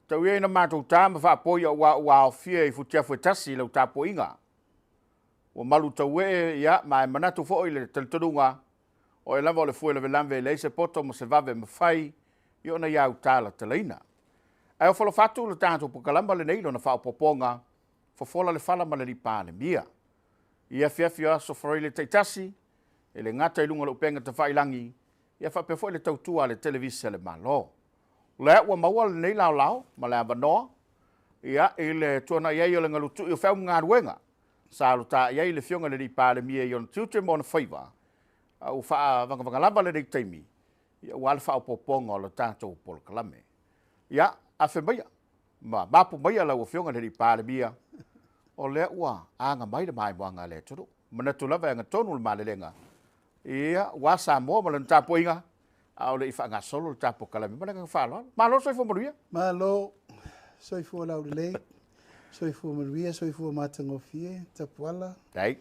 Tau ia ina matou ta ma faapoi aua ua aofia i futiafu e tasi i lau tapuaiga. Ua malu tauee, ia, ma e manatu foi i le talitonuga, o oe lava o le fue lavelave e leai se poto ma se vave e mafai i ona iau talatalaina. Ae ofo alofa atu le tatou polokalama lenei i lona faaopoopoga, fofola le fala ma le Alii Palemia. I afiafi o aso Faraile taitasi, e le gata i luga o le upega tafailagi, ia faapea foi le tautua a le Televise a le Malo. O lea ua maua lenei laolao ma le avanoa ia, i le tuanai ai o le galutui o feau ma galuega sa alotaʻi ai le Afioga i le Alii Palemia i ona tiute ma ona faiva, a ua faavagavaga lava lenei taimi ia, aua le faaopoopoga o le tatou polokalame. Ia, afe maia ma mapu maia lau Afioga i le Alii Palemia, o lea ua aga mai le maimoaga a le atunuu. Manatu lava e agatonu le malelega, ia, ua Samoa ma lana tapuaiga, a o le i faagasolo le tatou polokalame. Ma le agaga faaaloalo. Malo le soifua manuia. Malo, soifua laulelei, soifua manuia, soifua matagofie, Tapuala. Dai.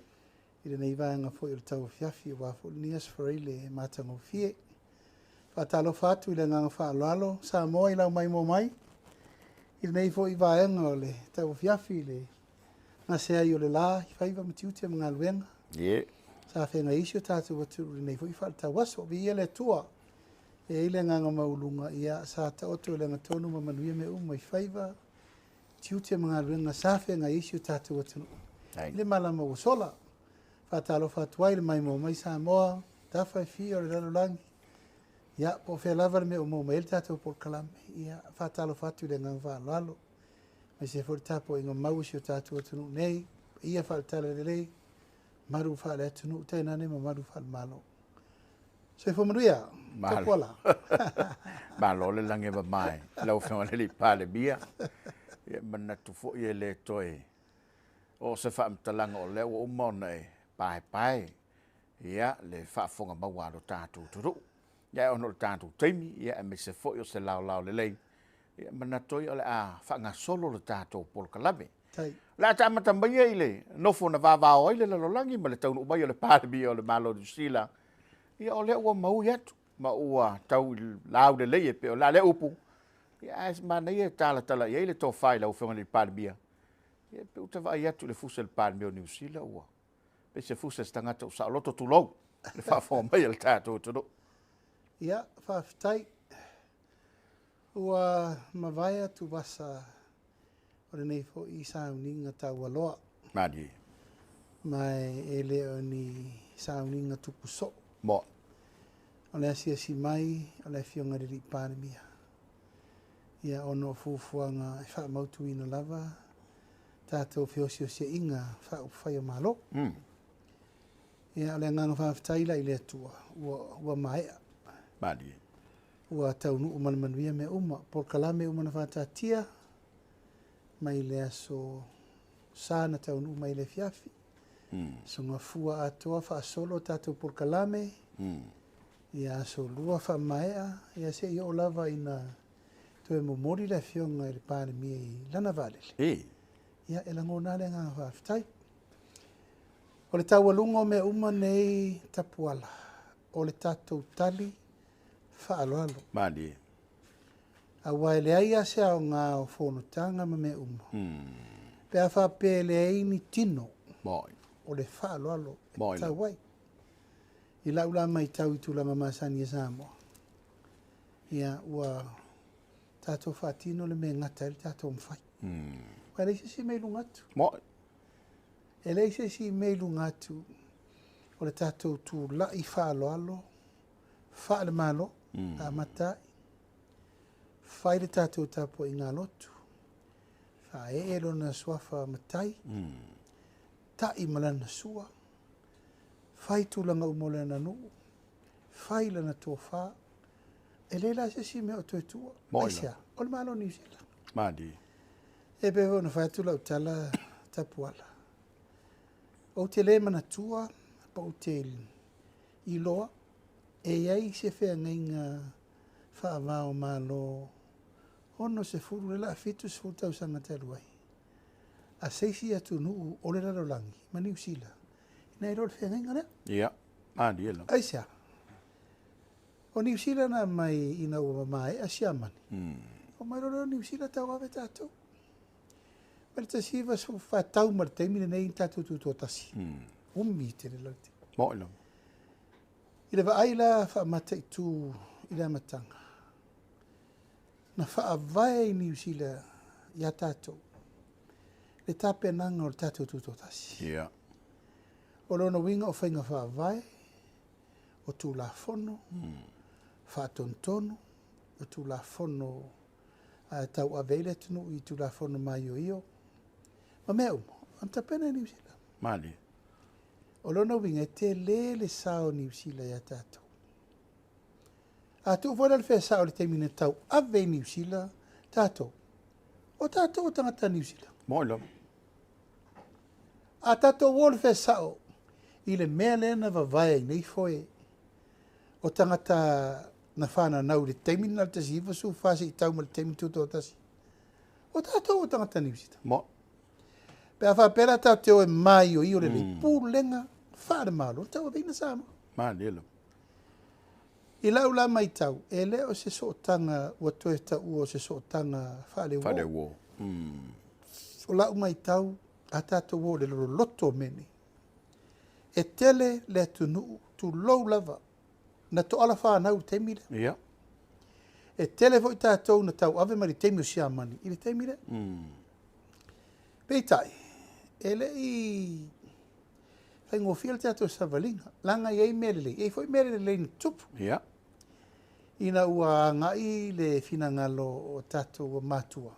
I lenei vaega foi o le tauafiafi, aua foi lenei aso Faraile e matagofie. Faatalofa atu i le agaga faaaloalo, Samoa i lau maimoa mai, i lenei foi vaega o le tauafiafi i le gase ai o le la, i faiva ma tiute ma galuega. Sa feagai ai si o tatou atunuu i lenei foi faaletauaso. Viia le Atua, e i ai le agaga maualuga, ia sa taoto i le agatonu ma manuia mea uma i faiva, tiute ma galuega sa feagai ai si o tatou atunuu i le malama ua sola. Faatalofa atu ai i le maimoa mai Samoa, tafa e fia o le lalolagi, ia po o fea lava le mea o maua mai ai le tatou polokalame, ia faatalofa atu i le agaga faaaloalo. Aemaise foi le tapuaiga mau a si o tatou atunuu nei, paia faale-Talalelei, malu faale-atunuu, tainane mamalu faale-Malo. Soifua manuia, Tapuala. Malo le lagi e mamae lau Afioga i le Alii Palemia. Ia, manatu foi e le toe oo se faamatalaga o lea ua uma ona e paepae ia le faafofoga maua a lo tatou atunuu. Ia, ona o le tatou taimi, ia aemaise foi o se laolao lelei, ia manatu ai o le a faagasolo le tatou polokalame. O le a taamata maia i le nofo na vavao ai le lalolagi ma le taunuu mai o le Palemia o le Malo o Niu Sila. Ia, o lea ua maui atu ma ua tau laulelei e pei o la lea upu. Ia, ae manaia e talatala i ai le tofa i lau Afioga i le Palemia. Ia, pe ua ta vaai atu i le fusi a le Palemia o Niu Sila ua pei se fusi a se tagata ua saoloto tulou le faafofoga mai a le tatou atunuu. Ia, faafetai. Ua mavae atuvasa o lenei foi sauniga taualoa. Malie. Ma e le o ni sauniga tupu soo. Mo. O le asiasi mai o le Afioga i le Alii Palemia. Ia, ona o fuafuaga e faamautuina lava tatou feosiosiaiga faaupufai o Malo. Ia, o le agaga faafetai la i le Atua ua maea. Malie. Ua taunuu ma le manuia mea uma. Polokalame uma na faataatia mai le aso sa na taunuu mai le afiafi. Aso Gafua atoa faasolo tatou polokalame. Ia, aso lua faamaea, ia se i oo lava ina toe momoli le Afioga i le Palemia i lana vaalele. Ia, e lagona le agaga faafetai. O le taualuga o mea uma nei Tapuala, o le tatou tali faaaloalo. Malie. Aua e leai lava se aoga o fonotaga ma mea uma, pe a faapea e leai ni tino o le faaaloalo e tatau ai. I lau la matau i tulaga masani a Samoa, ia ua tatou faatino le mea e gata ai le tatou mafai. E leai se isi mea i luga atu. E leai se isi mea i luga atu o le tatou tulai faaaloalo faale-Malo, amata ai, fai le tatou tapuaiga lotu, faaee lona suafa matai, tai ma lana sua, fai tulaga uma o lana nuu, fai lana tofa. E leai la se isi mea o toe tua. Aisea? O le Malo o Niu Sila. Malie. E pei foi ona fai atu lau tala Tapuala. Ou te le manatua po ou te iloa e i ai se feagaiga faava o Malo 60 le la 70 tausaga talu ai a se isi atunuu o le lalolagi ma Niu Sila ina iloa le feagaiga lea. Ia, malie lava. Aisea? O Niu Sila na aumai ina ua mamaea Siamani. Omai loa lea o Niu Sila tauave tatou. Mai le 1914 tau ma le taimi lenei na tatou tutoatasi. Umi tele la le taimi. Mo'i lava. I le vaai la faamataitu i le amataga, na faavae i Niu Sila ia tatou le tapenaga o le tatou tutoatasi. O lona uiga o faiga faavae, o Tulafono, faatonutonu, o Tulafono e tauave ai le atunuu i Tulafono maioio ma mea uma, na tapena e Niu Sila. Malie. O lona uiga e tele le sao o Niu Sila ia tatou. A tuu foi la le feasao i le taimi na tauave i Niu Sila tatou, o tatou o tagata Niu Sila. Mo'i lava. A tatou o le feasao i le mea lea na vavae ai nei foe o tagata na fananau i le taimi lena o le 1914 seia tau mai le taimi tutoatasi, o tatou o tagata Niu Sila. Mo'i. Pe a faapea la tatou te o e maioio lelei, pulega faale-Malo na tauaveina Samoa. Malie lava. I lau la matau, e le o se sootaga ua toe taua o se sootaga faaleuo. Faaleuo. O lau matau, a tatou o i le loloto o mea nei, e tele le atunuu, tulou lava, na toala fanau i le taimi lea. E tele foi tatou na tauave mai le taimi o Siamani i le taimi lea. Peitai, e le i faigofie le tatou savaliga, leaga e i ai mea lelei, e i ai foi mea lelei na tutupu. Ina ua agai le finagalo o tatou matua,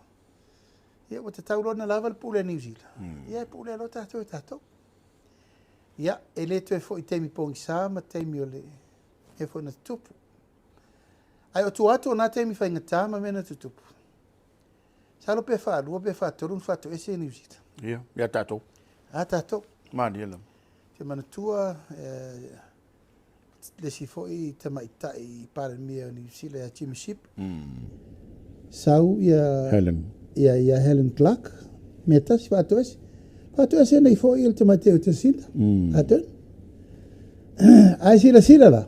ia ua tatau loa ona lava le pule a Niu Sila, ia e pulea loa tatou e tatou. Ia, e le toe foi i taimi pogisa ma taimi o le mea foi na tutupu. Ae o tua atu o na taimi faigata ma mea na tutupu, masalo pe faalua pe faatolu ona faatoese Niu Sila. Ia, ia tatou. A tatou. Malie lava. Te manatua le isi foi tamaitai Palemia o Niu Sila ia Jimmy Ship. Sau ia Helen. Ia Helen Clark, mea tasi faatoese. Faatoese nei foi le tamaitai o Jacinda Ardern. Ae silasila la,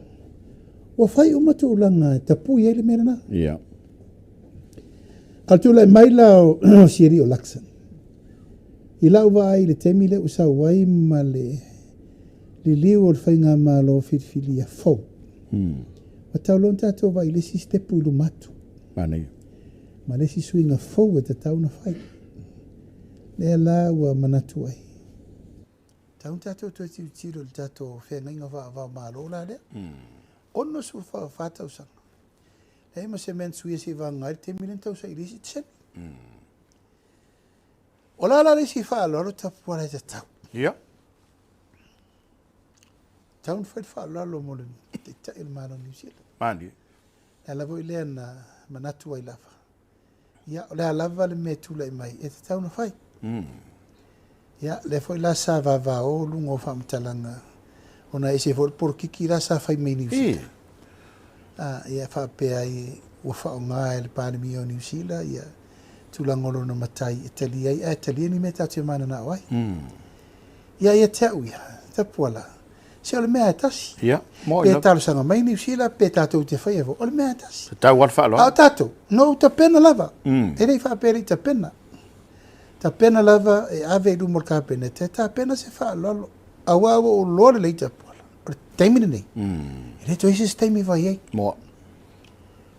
ua fai uma tulaga e tapui ai le mea lena. A o le tulai mai la o Siri o Luxon, i lau vaai i le taimi lea ua sau ai ma le liliu o le faigamalo filifilia fou, ua tau loa ona tatou vaai i le isi stepu i luma atu. Manaia. Ma le isi suiga fou e tatau ona fai. Lea la ua manatu ai, tatau ona tatou toe tilotilo i le tatou feagaiga faava-o-Malo la lea. 64 tausaga. Leai ma se mea na suia seivagana ai le taimi lea na tausaili ai isi sitiseni. O la la le isi faaaloalo tapuala e tatau. Tatau ona fai le faaaloalo mo le Taitai o le Malo o Niu Sila. Malie. Le ala foi lea na manatu ai lava. Ia, o le a lava le mea e tulai mai, e tatau ona fai. Ia, lea foi la sa vavao luga o faamatalaga, ona e ese foi le polokiki la sa fai mai i Niu Sila. Ia, faapea ai ua faaaoga e le Palemia o Niu Sila ia tulaga o lona matai e talia ai, ae talia ni mea tatou te mananao ai. Ia, ia te au ia, Tapuala, se o le mea e tasi. Ia, mo'i Pe lava. talosaga mai Niu Sila, pe tatou te faia foi, o le mea e tasi. Tatau lava le faaaloalo. A o tatou, na ou tapena lava. E le i faapea e le i tapena. Tapena lava e ave i luma o le Kapeneta, e tapena se faaaloalo. Aua ua ou iloa lelei Tapuala, o le taimi lenei, e le toe i ai se isi taimi e fai ai. Moa.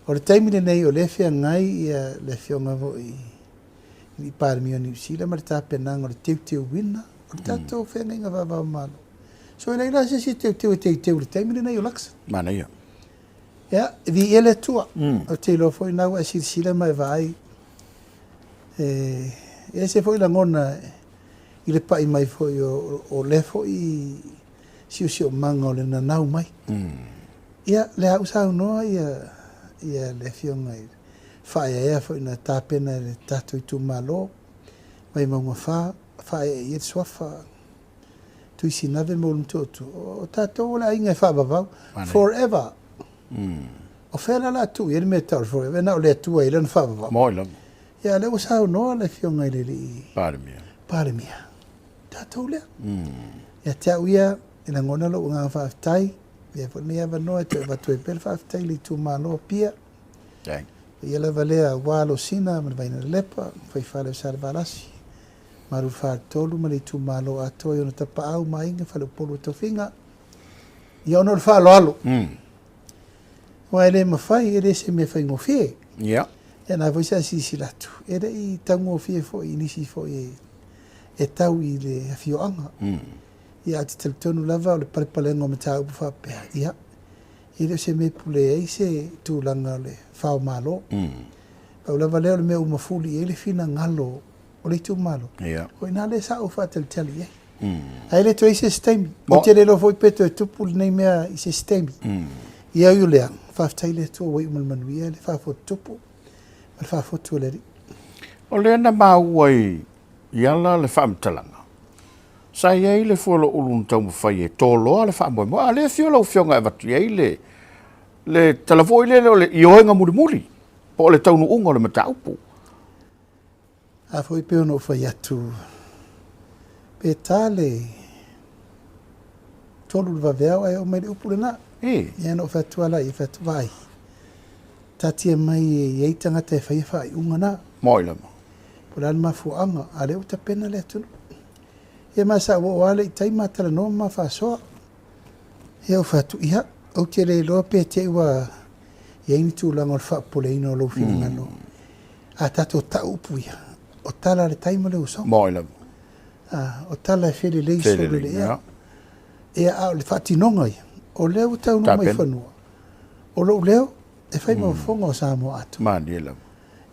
O le taimi lenei o lea e feagai ia le afioga foi i le Palemia o Niu Sila ma le tapenaga o le teuteuina o le tatou feagaiga faava-o-Malo. So e leai la se isi e teuteu e teuteu i le taimi lenei o Luxon. Manaia. Ia, e viia le Atua. Ou te iloa foi na ua e silasila ma e vaai, e ese foi lagona i le pai mai foi o lea foi siosiomaga o le nanau mai. Ia, lea ua saunoa ia le afioga i le faaeaea foi na tapena e le tatou itumalo, Vaimauga 4, faaeaea i ai le suafa Tuisinave ma Ulumotootua. O tatou o le aiga e faavavau, forever. O fea la o le a tuu i ai le mea e tau o le forever, na o le Atua e i ai lana faavavau. Moe lava. Ia, o lea ua saunoa le afioga i le alii Palemia. Palemia. Tatou lea. Ia te au ia, e lagona lou agaga faafetai, ia foi lenei avanoa e toe avatu ai pea le faafetai i le itumalo o Apia. Paia lava lea aua Alosina ma le Vainalelepa, Faifale o Salevalasi, Malufaletolu ma le itumalo atoa i ona tapaau ma aiga, Faleupolu o Tofiga. Ia ona o le faaaloalo. Aua e le mafai, e le se mea faigofie. Ia. Ia na foi sa silasila atu, e le i taugofie foi i nisi foi e, e tau i le afioaga. Ia ae te talitonu lava o le palepalega o mataupu faapea, ia, e le o se mea e pule ai se tulaga o le fao malo. Pau lava lea o le mea ua mafuli i ai le finagalo o le itumalo, o i ina lea sa ou faatalitali i ai. Ae le toe i se isi taimi. Ou te le iloa foi pe toe tupu lenei mea i se isi taimi. Ia ui o lea, faafetai i le Atua ua iu ma le manuia le faafotu tupu ma le faafotu o le Alii. O lea na maua i ala le faamatalaga, sa i ai le fualaulu na taumafai e toloa le faamoemoe, a o lea e afio lau Afioga e avatu i ai le, le tala foi lele o le ioega mulimuli, po o le taunuuga o le mataupu. A foi pei ona ou fai atu, pe ta le tolu le vaveao ae oo mai le upu lena. Ia na ou fai atu lava lea, fai atu, vaai, taatia mai e i ai tagata e faia faaiuga na. Moi lava. Po o le a le mafuaaga, a o lea ua tapena le atunuu. Ia ma sa ou oo lava lea i tai ma talanoa ma faasoa. Ia ou fai atu, ia, ou te le iloa pe te i ua i ai ni tulaga o le faapopoleina o lou finagalo. A tatou tau upu ia, o tala a le tai ma le usoga. Moi lava. A, o tala e felelei solo i le ea. Ia, a o le faatinoga ia, o lea ua taunuu mai i fanua, o lou leo e fai ma fofoga o Samoa atoa. Malie lava.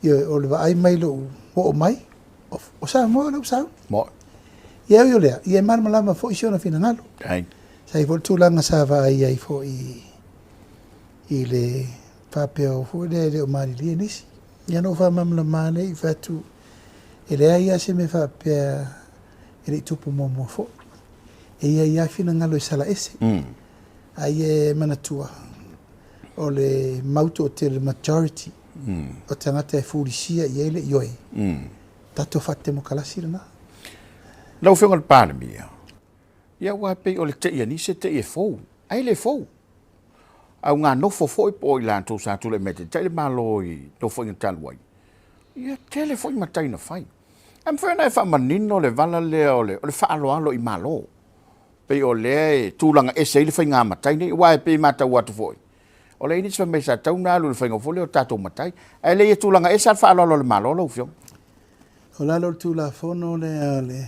Ioe, o le vaai mai i lou oo mai, o Samoa o lea ua sauni. Moi. Ia ui o lea, ia e malamalama foi si ona finagalo. Sa i ai foi le tulaga sa vaai ai foi i le faapea foi lea e le o malilie nisi. Ia na ou faamalamalama lea i fai atu, e leai lava se mea faapea e le i tupu muamua foi. E i ai lava finagalo e sala ese. A ia e manatua, o le mau toatele, majority, o tagata e fulisia i ai le ioe, tatou faatemokalasi lena. Lau Afioga i le Palemia, ia aua e pei o le tei a nisi e tei e fou, ae le fou. Auganofo foi po o i latou sa tulai mai e taitai le Malo i Nofoaiga talu ai, ia tele foi matai na fai. Ae mafai ona e faamanino le vala lea o le faaaloalo i Malo, pei o lea e tulaga ese ai le faiga matai nei, aua e pei e matau atu foi, o lea e i ai nisi fai mai sa tatau ona alu i le faiga foi lea o tatou matai, ae le i e tulaga ese lava le faaaloalo a le Malo lau Afioga. O lalo o le Tulafono lea o le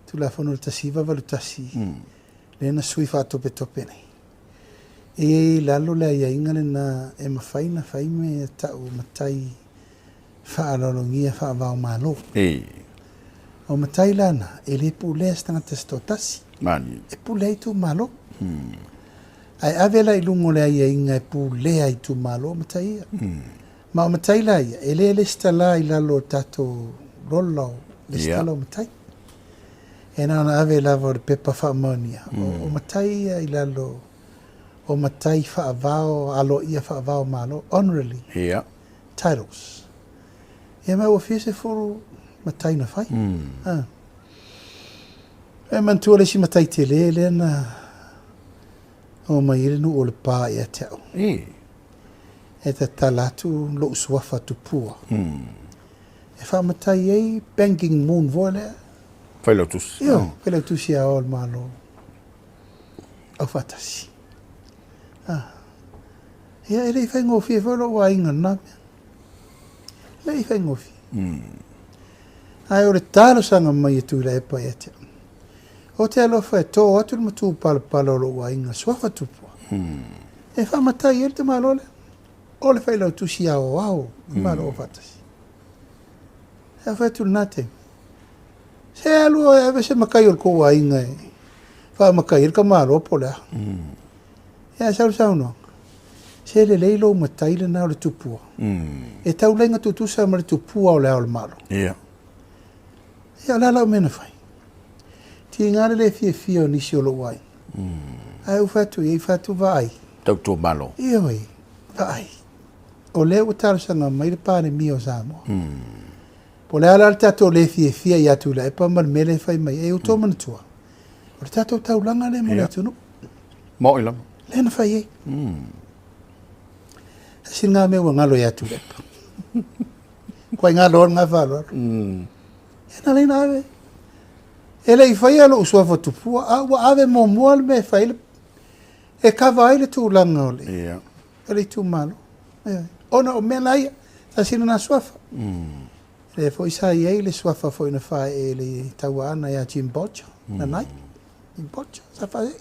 Tulafono o le 1981, lea na sui faatopetope nei, e i ai i lalo le aiaiga lena e mafai ona fai mea tau matai faaaloalogia faava-o-Malo. O matai la na, e le pulea se tagata se toatasi, e pulea itumalo. Ae ave la i luga o le aiaiga e pulea itumalo matai ia. Ma o matai la ia, e le lesitala i lalo o tatou lola o lesitala o matai. E na ona ave lava o le pepa faamaonia, o matai ia i lalo o matai faavao, aloaia faavao Malo, honorary titles. Ia ma ua fia sefulu matai na fai. E manatua le isi matai tele lea na omai ai le nuu o Lepa ia te au. E tatala atu lou suafa tupua. E faamatai ai Banking Moon foi lea. Failautusi. Ioe, Failautusi Aoao o le Malo Aufaatasi. Ah. Ia, e le i faigofie foi lou aiga i lena mea. E le i faigofie. Ae o le talosaga mai a Tuilaepa ia te au. Ou te alofa e tō atu le matupalapala o lou aiga suafa tupua. E faamatai ai le tamaloa lea. O le Failautusi Aoao o le Malo Aufaatasi. E fai atu lena taimi, se alu oe e ave se matai o le tou aiga e faamatai ai le tamaloa po o le a. Ia ae sau le saunoaga, se lelei lou matai lena o le tupua, e taulaga tutusa ma le tupua o le Ao o le Malo. Ia, o le a lau mea na fai? Tiga le le fiafia o nisi o lou aiga. Ae ou fai atu i ai, fai atu, vaai. Tautua Malo. Ioe, vaai. O lea ua talosaga mai le Palemia o Samoa. Po o le a la le tatou le fiafia ia Tuilaepa ma le mea lea e fai mai ai, ua outou manatua, o le tatou taulaga lea mo le atunuu. Maoi lava. Lea na fai ai. Tasi lena mea ua galo ia Tuilaepa. Kuai galo lava lena faaaloalo. Ia na ala ai ona ave. E le i faia lou suafa tupua, a ua ave muamua le mea e fai ai le, e kava ai le tulaga o le, yeah. o le itumalo. Ona o mea la ia, tasi lena suafa. Lea foi sa i ai le suafa foi na faaee e le tauaana ia Jim Bolger, Nanai. Jim Bolger, sa faaee.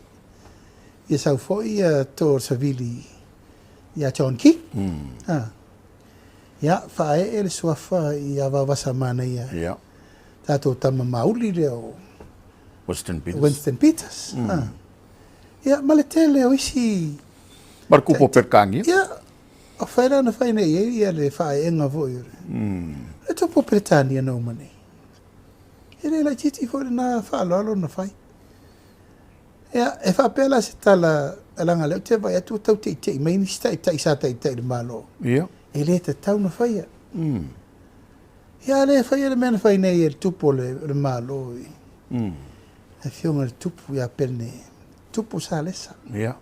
Ia sau foi ia to o le savili ia John Key. Ah. Ia, faaee le suafa ia Vaovasa Manaia. Yeah. Tatou tama mauli lea o Winston Peters. Winston Peters. Ah. Ia, ma le tele o isi... Ma le kupu o Peretania. Ia, o whai la na whai nei e ia le whae'enga foi o le. Le tupu o Peretania na uma nei. E le laitiiti foi lena faaaloalo na fai. Ia, e faapea la se tala, leaga o lea ou te vaai atu ua tau teitei mai nisi taitai sa taitai i le Malo. Ia. E le tatau na faia. Ia, a le faia le mea na fai nei e le tupu o le, o le Malo i le Afioga i le Tupu ia Pelene, Tupu Salesa. Ia.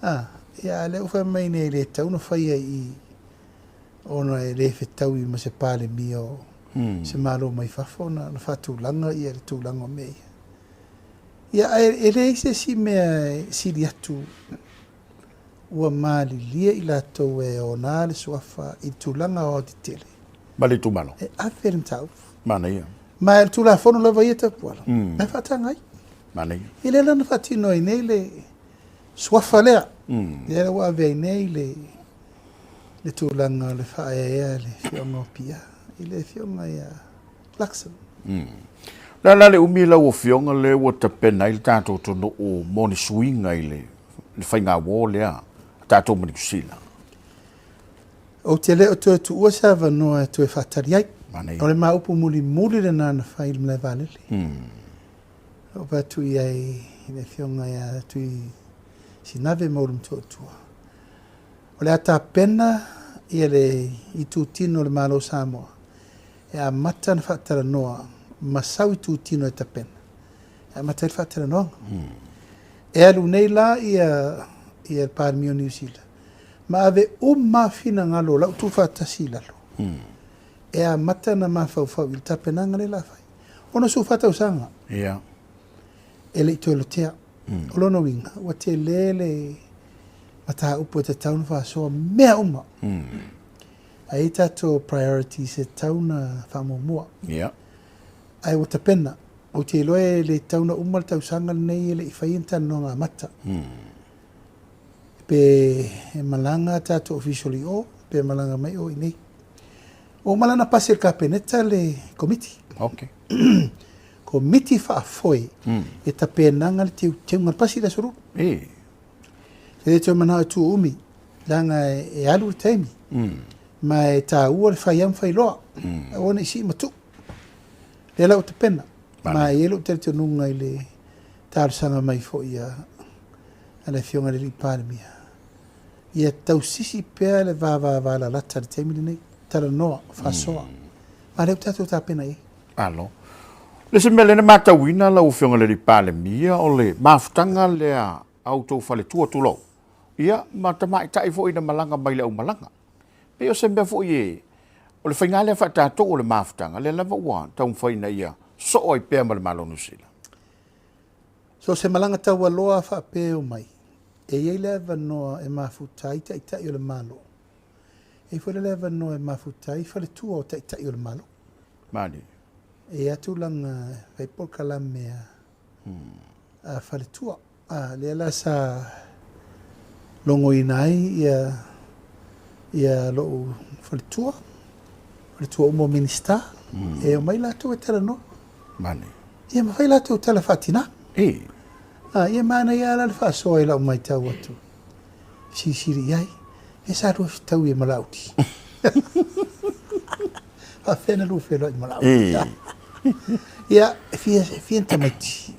A, ia, a lea ua fai mai nei e le tatau na faia i i ona e le fetaui ma se Palemia o se Malo mai fafo na, na faatulaga ia le tulaga o mea ia. Ia, ae e leai se isi mea e sili atu ua malilie i latou e ona le suafa i le tulaga aoaotetele. Ma le itumalo. E ave le mataupu. Manaia. Ma o le Tulafono lava ia Tapuala, mm. e faataga ai. Manaia. Ia lea la na faatino ai nei le suafa lea. Lea ua ave ai nei le le tulaga o le faaeaea le afioga o Pia i le afioga ia Luxon. O le a la le umi lau Afioga lea ua tapena ai le tatou atunuu mo ni suiga i le faigauo lea a tatou ma Niu Sila? Ou te le o toe tuua se avanoa e toe faatali ai. O le ma upu mulimuli lena na fai i le malae vaalele. Na ou fai atu i ai i le Afioga ia Tui Sinave ma Ulumatua. O le a tapena ia le itutino o le Malo o Samoa e amata ona faatalanoa ma sau itutino e tapena e amata ai le faatalanoaga. E alu nei la ia ia le Palemia o Niu Sila ma ave uma finagalo o lau tuufaatasi i lalo e amata ona mafaufau i le tapenaga lea o le a fai. 64 tausaga e le i toe lotea. O lona uiga, ua tele le mataupu e tatau ona faasoa mea uma. Ae i ai tatou priorities e tatau ona faamuamua. Ae ua tapena. Ou te iloa e le tatau ona uma le tausaga lenei e le i faia ni talanoaga amata. Pe e malaga tatou official i o, pe malaga mai o i inei. Ua uma la ona pasi e le Kapeneta le Komiti. Okay. Komiti faafoe e tapenaga le teuteuga, le pasi i le Aso Lulu. E le toe manao e tuu umi, leaga e alu le taimi. Ma e taua le fai lava ma fai loa. Aua ne i sii ma tuu. Lea la ua tapena. Ma e i ai lou talitonuga i le talosaga mai foi a le Afioga i le Alii Palemia, ia tausisi pea le vavavalalata i le taimi lenei, talanoa, faasoa. Ma lea ua tatou tapena i ai. Malo. Le isi mea lea na matauina lau Afioga i le Alii Palemia, o le mafutaga lea a outou faletua, tulou, ia, ma tamaitai foi na malaga mai le aumalaga. Pei o se mea foi e, o le faiga lea faatatou o le mafutaga, lea lava ua taumafai ina ia soo ai pea ma le Malo o Niu Sila. So o se malaga taualoa faapea e omai, e i ai le avanoa e mafuta ai taitai o le Malo. E i ai foi le avanoa e mafuta ai faletua o taitai o le Malo. Malie. E i ai tulaga e fai polokalame a faletua. A, lea la sa logoina ai ia ia lou faletua, faletua uma o Minisita, e omai latou e talanoa. Malie. Ia ma fai latou tala faatina. E. A, ia manaia lava la le faasoa i lau matau atu. Silisili i ai, e sa lua fetaui e Malauli. Faafefea na lua feiloai ma Malauli. Ia, e fia, e fia ni tamaiti.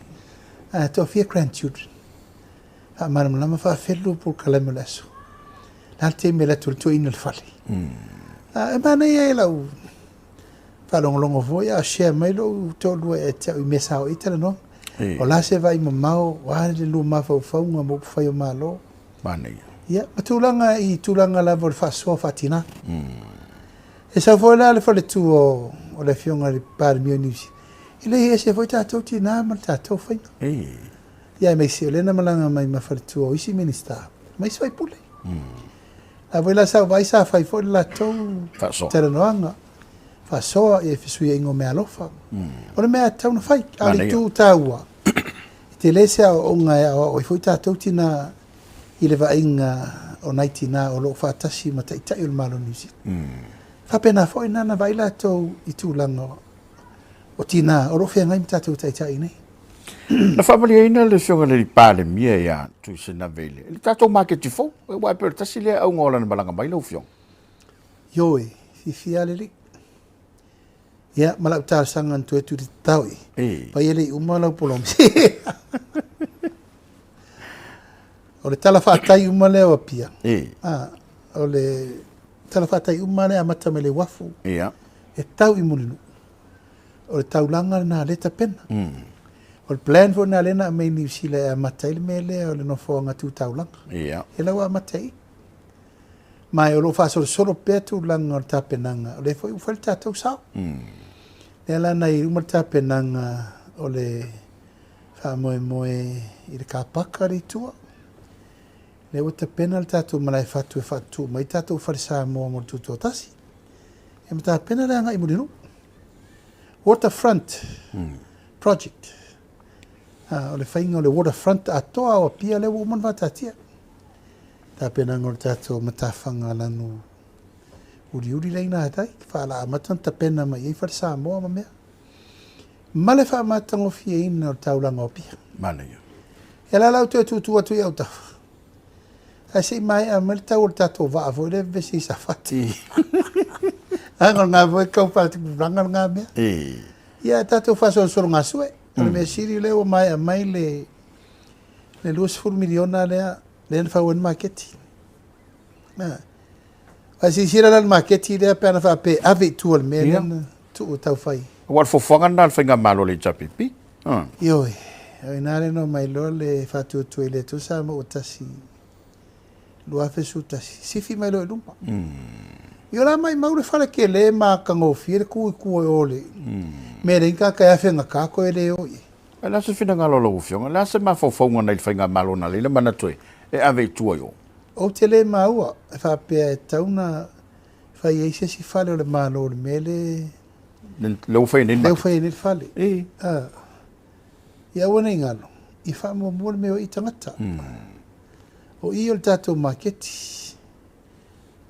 A, toafia grandchildren. Faamalamalama faafefea le lua polokalame o le aso. Le a le taimi e alu atu ai le toeaina i le fale. A, e manaia i lau faalogologo foi a o share mai lou toalua ia te au i mea sa oo i ai talanoaga. O le a se vaai mamao, o a le lua mafaufauga ma upufai o Malo. Manaia. Ia, ma tulaga i tulaga lava o le faasoa faatina. E sau foi la le faletua o le Afioga i le Palemia o Niu Sila, e leai e ese foi tatou tina ma le tatou faiga. Ia aemaise o lea na malaga mai ma faletua o isi Minisita ma isi faipule. La foi la sa ou vaai sa fai foi le latou talanoaga faasoa ia fesuiaiga o meaalofa. O le mea e tatau ona fai. A o le itu taua, e tele se aoaoga e aoao ai foi tatou tina i le vaaiga o nai tina o lo o faatasi ma taitai o le Malo o Niu Sila. Faapena foi na na vaai latou i tulaga o tina o lo o feagai ma tatou taitai nei. Na faamalieina le Afioga i le Palemia ia Tuisanave i le tatou maketi fou, aua e pei o le tasi lea auga o lana malaga mai lau Afioga. Ioe, fiafia lava le alii. Ia, ma lau talosaga na toe tuli tatao i. Pai e le i uma lau polomisi. O le tala faatai uma lea o Apia. Ah, o le tala faatai uma lea amata mai le uafu. E tau i Mulinuu. O le taulaga lena lea e tapena. O le plan foi lena lea na aumai i Niu Sila e amata ai le mea lea o le nofoaga tu taulaga. Ia la ua amata i i. Ma o lo o faasolosolo pea tulaga o le tapenaga, o lea foi ua fai le tatou sao. Lea la na i uma le tapenaga o le faamoemoe i le kapaka le i tua. Lea ua tapena le tatou malae fatu e faatutu mai tatou fale Samoa mo le tutoatasi. E ma tapena le agai i Mulinuu. Waterfront Project. O le faiga o le waterfront atoa o Apia lea ua uma ona faataatia. Tapenaga o le tatou matafaga lanu uliuli lea i gatai, faala amata ona tapena mai i ai fale Samoa ma mea. Ma le faamatagofieina o le taulaga o Apia. Manaia. Ia la la ou toe tutu atu i autafa. Ae se i maea mai le tau o le tatou vaa foi lea e vevesi i Safata. Leaga o lena foi e tau faatupulaga lena mea. Ia tatou faasolosologasue. O le mea sili lea ua maea mai le $20 miliona lea lea na fau ai le maketi. Ae silasila la i le maketi lea pe ana faapea e ave i tua i le mea lea na tuu e tau fai. Aua o le fuafuaga lena a le Faigamalo a le HRPP. Ioe, o i ina lea na omai loa le faatuatua i le Atua Samoa ua tasi 2011, sifi mai loa i luma. Ia o la maimau le fale tele ma matagofie le tu i tua i o le mea e leai ni tagata e afegata toe le o i ai. Ae o le a se finagalo o lau Afioga? O le a se mafaufauga nai le Faigamalo na laila manatu e ave i tua i o? Ou te le maua e faapea e tatau ona fai ai se isi fale o le Malo i le mea lea Lea ua fai ai nei le lea ua fai ai nei le fale. Ah. Ia aua ne i galo, ia faamuamua le mea o i tagata. O i o le tatou maketi.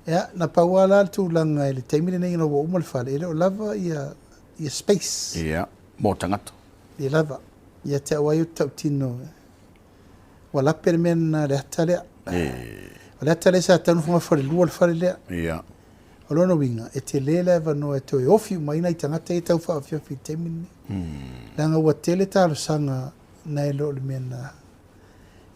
Ia, na pau lava la le tulaga i le taimi lenei ina ua uma le fale, e le o lava ia, ia space. Ia, mo tagata. Le lava. Ia te au ai ou te tautino, ua lape le mea lena, le ata lea. O le ata lea sa tatau ona fogafalelua le fale lea. Ia. O lona uiga, e tele le avanoa e toe ofi uma ai nai tagata ia e tau faaofiofi i le taimi lenei. Leaga ua tele talosaga nai lo le mea na...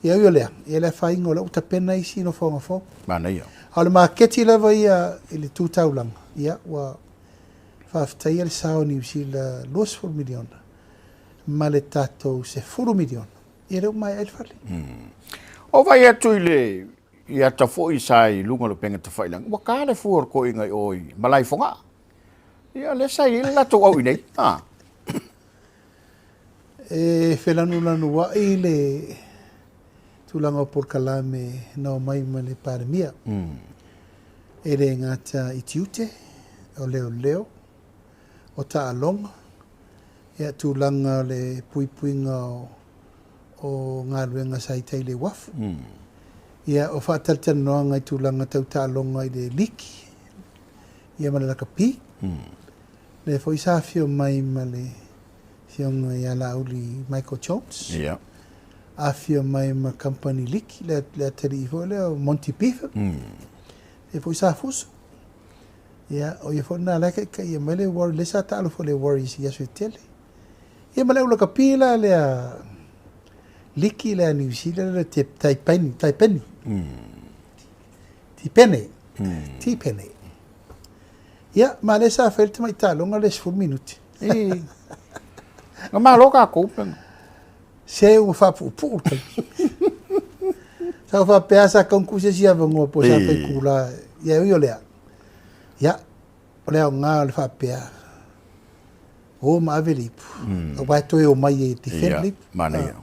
Ia ui o lea, ia le afaina o lea ua tapena isi nofoaga fou. Manaia. A o le maketi lava ia i le tu taulaga, ia ua faafetaia le sao o Niu Sila $20 miliona ma le tatou $10 miliona, ia lea ua maea ai le fale. O vaai atu i le i ata foi sa i luga o le upega tafailagi, ua ta le fua o le toeaina i o i malae i Fogaa. Ia lea sa i ai le latou au i inei. Ha. E felanulanuai le tulaga o polokalame na omai ma le Palemia. E le gata i tiute, o leoleo, o taaloga, ia tulaga o le puipuiga o galuega sa i tai i le uafu. Ia o faatalatalanoaga i tulaga tau taaloga i le liki ia ma le lakapi. Lea foi sa afio mai ma le Afioga ia Laauli Michael Jones. Ia. Afio mai ma Company Liki, le, le atalii foi lea o Monty Beaver. Lea foi sa fusu. Ia, o ia foi lena la e taitaia mai le Warriors, lea sa taalo foi le Warriors i aso e tele. Ia ma le au lakapi la lea liki lea New Zealand le te Taipeni, Taipeni. Tipene. Tipene. Ia, ma lea sa fai le tamai taaloga lea 10 minute. E. Na malo tatou pena. Se ua faapuupuu le taimi. Sa ou faapea sa tatau ona tuu se isi avanoa po o sa fai kula. Ia e ui o lea, ia, o le aoga o le faapea, o ma ave le ipu, aua e toe omai e defend le ipu. Manaia.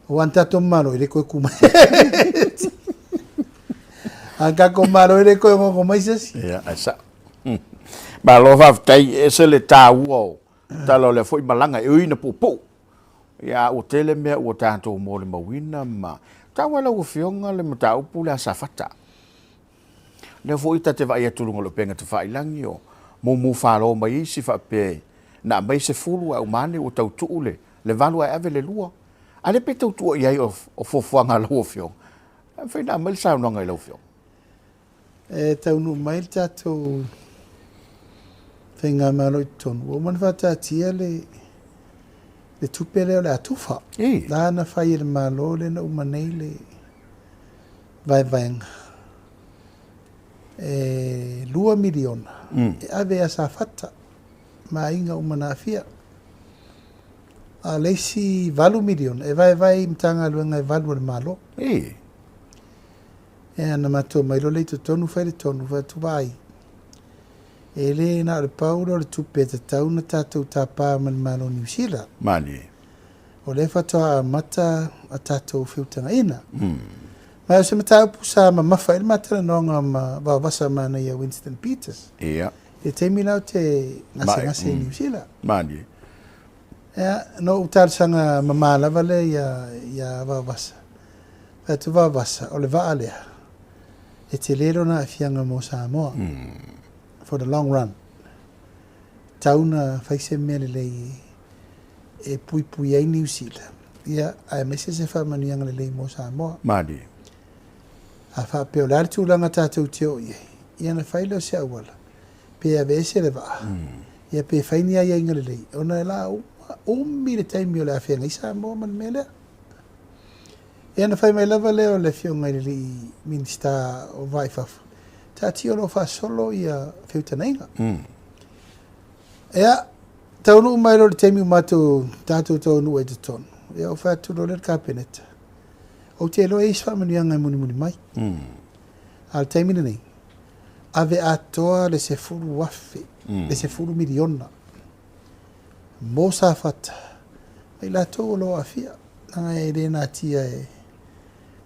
Aua na tatou Malo e le toe tu mai. A tatou Malo e le toe gogo mai se isi. Ia, ae sao. Malo faafetai, e ese le taua o tala o lea foi malaga e ui ina puupuu. Ia, a ua tele mea ua tatou molimauina ma taua e lau Afioga le mataupu lea a Safata. Lea foi ta te vaai atu i luga o le upega tafailagi o mumu falo mai isi faapea na aumai 10 ae uma ane ua tau tuu le 8 ae ave le 2. A lea pe tau tua i ai o fuafuaga a lau Afioga? E mafai ona aumai le saunoaga i lau Afioga? E taunuu mai le tatou faigamalo i totonu, ua uma ona faataatia le le tupe lea o le a tufa. La na fai e le Malo lea na uma nei le vaevaega e $2 miliona e ave ia Safata ma aiga uma na aafia. A o le isi $8 miliona e vaevae i Matagaluega e 8 a le Malo. Ia na matou omai loa lea i totonu fai le tonu, fai atu, Vaai, e le na o le pau lea o le tupe e tatau ona tatou tapa ma le Malo o Niu Sila. Malie. O lea faatoa amata a tatou feutagaiga. Ma o se mataupu sa mamafa ai le ma talanoaga ma Vaovasa Manaia Winston Peters. I le taimi la ou te gasegase i Niu Sila. Malie. Ia, na ou talosaga mama lava lea ia Vaovasa. Fai atu Vaovasa, o le vaa lea, e tele lona aafiaga mo Samoa. For the long run. Tau na fai se mea lelei e puipui ai Niu Sila, ia, aemaise se faamanuiaga lelei mo Samoa. Malie. A faapea o le a le tulaga tatou te oo i ai, ia ona fai lea o se auala, pe aveese le vaa, ia pe fai ni aiaiga lelei, ona e la uma, umi le taimi o le a feagai Samoa ma le mea lea. Ia ona fai mai lava lea o le Afioga i le alii Minisita o Va i Fafo, taatia o lo o faasolo ia feutagaiga. Ia, taunuu mai loa i le taimi ua matou tatou taunuu ai i totonu, ia ou fai atu loa lea i le Kapeneta, ou te iloa e i ai se faamanuiaga e mulimuli mai. A o le taimi lenei, ave atoa le 10,000, le 10 miliona mo Safata ma i latou o lo o aafia. Leaga e le natia e,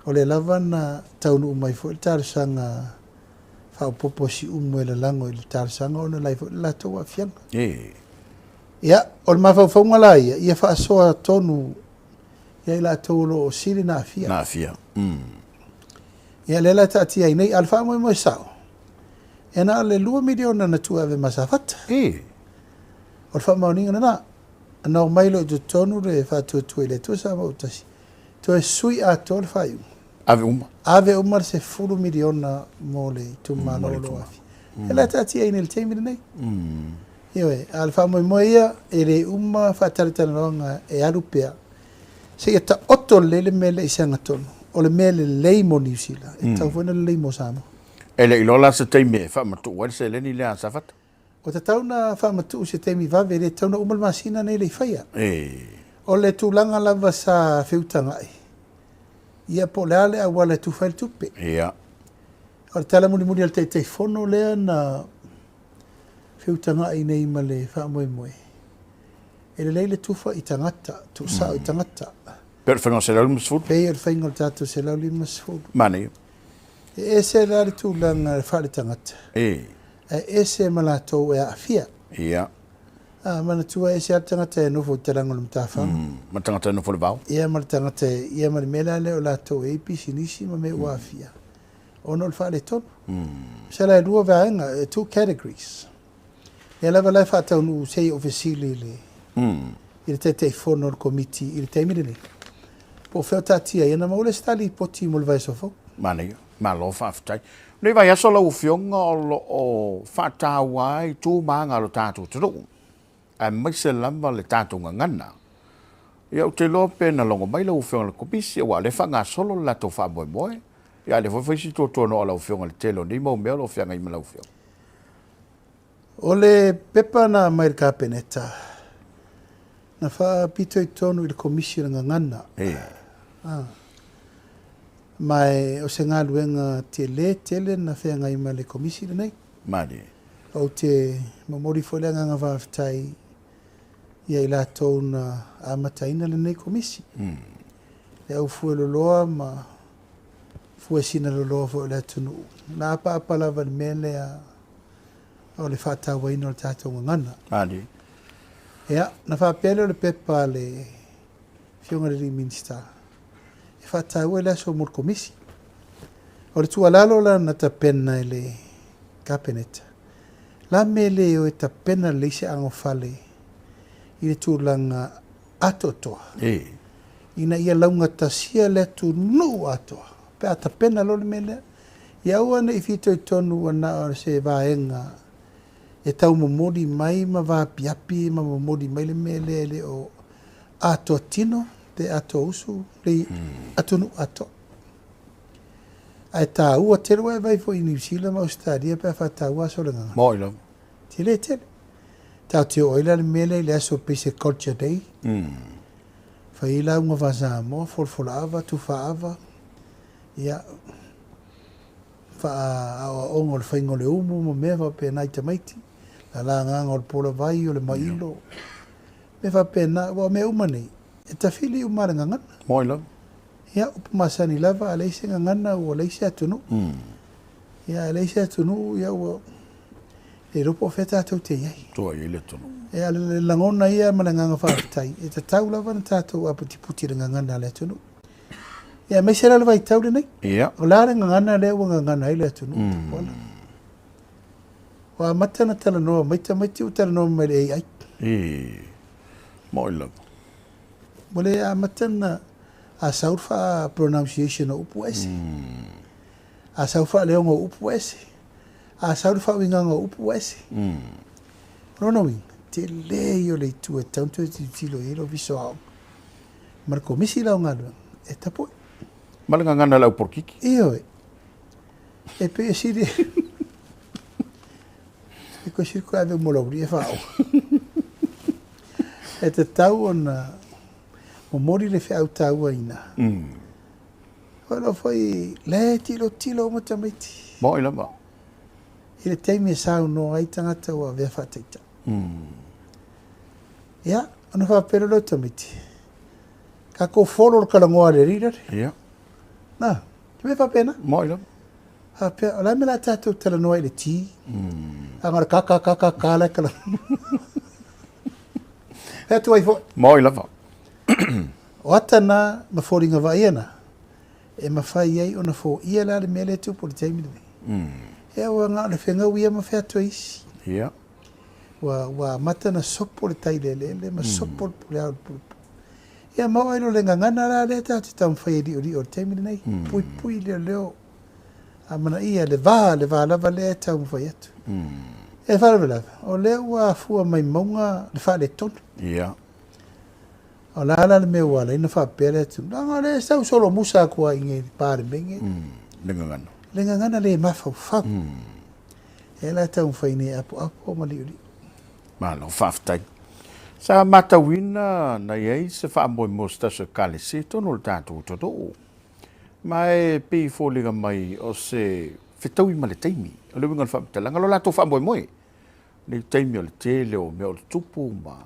o lea lava na taunuu mai foi le talosaga faaopoopo a Siumu e lalago i le talosaga ona o la e foi le latou aafiaga. Ia, o le mafaufauga la ia, ia faasoa tonu ia i latou o lo o sili na aafia. Na aafia. Ia, lea la e taatia ai nei, a o le faamoemoe sao, e na o le $2 miliona na tuu e ave ma Safata. O le faamaoniga lena. Na omai loa i totonu le faatuatua i le Atua Samoa ua tasi, toe sui atoa le faaiuga. Ave uma. Ave uma le 10 miliona mo le itumalo o lo o aafia. E la e taatia ai nei i le taimi lenei. Ioe, a o le faamoemoe ia, e le uma faatalatalanoaga e alu pea, seia taoto lelei le mea lea i se agatonu. O le mea lelei mo Niu Sila, e tatau foi ona lelei mo Samoa. E le i iloa la se taimi e faamatuu ai le seleni lea a Safata? Ua tatau ona faamatuu se taimi vave, e le tatau ona uma le masina nei le i faia. O le tulaga lava sa feutagai, ia po o le a le auala e tufa ai le tupe. O le tala mulimuli a le Taitaifono lea na feutagai nei ma le faamoemoe, e lelei le tufa i tagata, tuusao i tagata. Pei o le faiga o le 150? Pei o le faiga o le tatou 150. Manaia. E ese la le tulaga faaletagata, ae ese ma latou e aafia. A, manatua e ese lava le tagata e nofo i talaga o le matafaga. Ma le tagata e nofo i le vao. Ia ma le tagata e, ia ma le mea la lea o latou e i ai pisinisi ma mea ua aafia ona o le faaletonu. Masalo e lua vaega, two categories. Lea lava la e faataunuu se i ou fesili i le, i le Taitaifono o le Komiti i le taimi lenei, po o fea o taatia ai, ona maua lea o se ta lipoti mo le vaiaso fou. Manaia. Malo faafetai. Lenei vaiaso lau Afioga o lo o faataua ai tu ma aga o lo tatou atunuu, aemaise lava le tatou gagana. Ia ou te iloa pe na logo mai lau Afioga i le Komisi, aua o lea e faagasolo le latou faamoemoe. Ia a o lea foi e fai si tuatuanoa o lau Afioga i le tele o nei mau mea o lo o feagai ma lau Afioga. O le pepa na aumai i le Kapeneta, na faapitoitonu i le Komisi o le Gagana. Ma o se galuega tele tele na feagai ma le Komisi lenei. Malie. Ou te momoli foi le agaga faafetai ia i latou na amataina lenei Komisi. Le au fueloloa ma fuesina loloa foi o le atunuu, na apaapa lava i le mea lea o le faatauaina o le tatou gagana. Malie. Ia, na faapea lea o le pepa a le Afioga i le alii Minisita, e faataua le aso mo le Komisi. O le tuualalo la na tapena e le Kapeneta, la mea le o e tapena lelei se anofale i le tulaga atoatoa, ina ia laugatasia le atunuu atoa, pe a tapena loa le mea lea. Ia aua ne i fitoitonu ua na o se vaega e taumomoli mai ma vaapiapi ma momoli mai le mea lea e le o atoa tino pe atoa usu le atunuu atoa. Ae taua tele, ua e vaai foi i Niu Sila ma Ausetalia pe a faataua aso o le gagana. Moi lava. Tele tele. Tatou te oo ai la le mea lea i le aso pei se culture day. Fai ai lauga faa-Samoa, folafolaava, tufaava, ia, faaaoaoga o le faiga o le umu ma mea faapena i tamaiti, lalagaga o le polavai, o le mailo, mea faapena. Aua o mea uma nei, e tafili uma lava le gagana. Moi lava. Ia, upu masani lava, a leai se gagana ua leai se atunuu. Ia, a leai se atunuu, ia ua le iloa po o fea tatou te i ai. Tua i ai le atunuu. Ia, o le lagona ia ma le agaga faafetai, e tatau lava ona tatou aputiputi i le gagana a le atunuu. Ia, aemaise la le vaitau lenei. Ia. O le a le gagana lea ua gagana ai le atunuu? Tupuola. Ua amata ona talanoa mai tamaiti ua talanoa mai i le AI. E, moi lava. Ua le amata ona a sau le faa-pronunciation o upu ua ese. A sau faaleoga o upu ua ese. A sau le faauigaga o upu ua ese. O lona uiga, tele ia o le itu e tatau ona toe tilotilo i ai le Ofisa o Aoga ma le Komisi la o Galuega e tapue. Ma le gagana a le au polokiki. Ioe. E pei e sili e koe sili koe ave mo lau e faaoga. E tatau ona momoli le feau taua i ina. O lo foi le tilotilo uma tamaiti. Moi lava. I le taimi e saunoa ai tagata ua avea faataitai. Ia, ona faapea lea o tamaiti, tatou follow le talanoa a le alii lale. Ia. Na, te mea faapena. Moi lava. Faapea, o le a mea la tatou talanoa i le T? A na o le ka ka ka ka ka la e talanoa. E atu ai foi. Moi lava. O ata na ma foliga vaaia na, e mafai ai ona foia la le mea lea e tupu i le taimi lenei. Ia ua na o le fegau ia ma featua isi. Ia. Ua amata ona sopo le tai i le eleele ma sopo le pule ao i le pulepu. Ia ma oo ai loa le gagana la lea tatou te taumafai e liolio i le taimi lenei. Puipui leoleo amanaia le va, le va lava lea e taumafai atu. E faalavelave, o lea ua afua mai mauga le faaletonu. Ia. O le a la le mea ua ala ai ona faapea le atunuu? Leaga o lea e sau solomusa atu lava i inei i le Palemene. Le gagana. Le gagana le mafaufau. E la e taumafai nei e apoapo ma liolio. Malo, faafetai. Sa matauina na i ai se faamoemoe o se tasi o Ekalesia i totonu o le tatou atunuu. Ma e pei e foliga mai o se fetaui ma le taimi. O le uiga o le faamatalaga, o lo latou faamoemoe. Nei taimi o le tele o mea o le tupu ma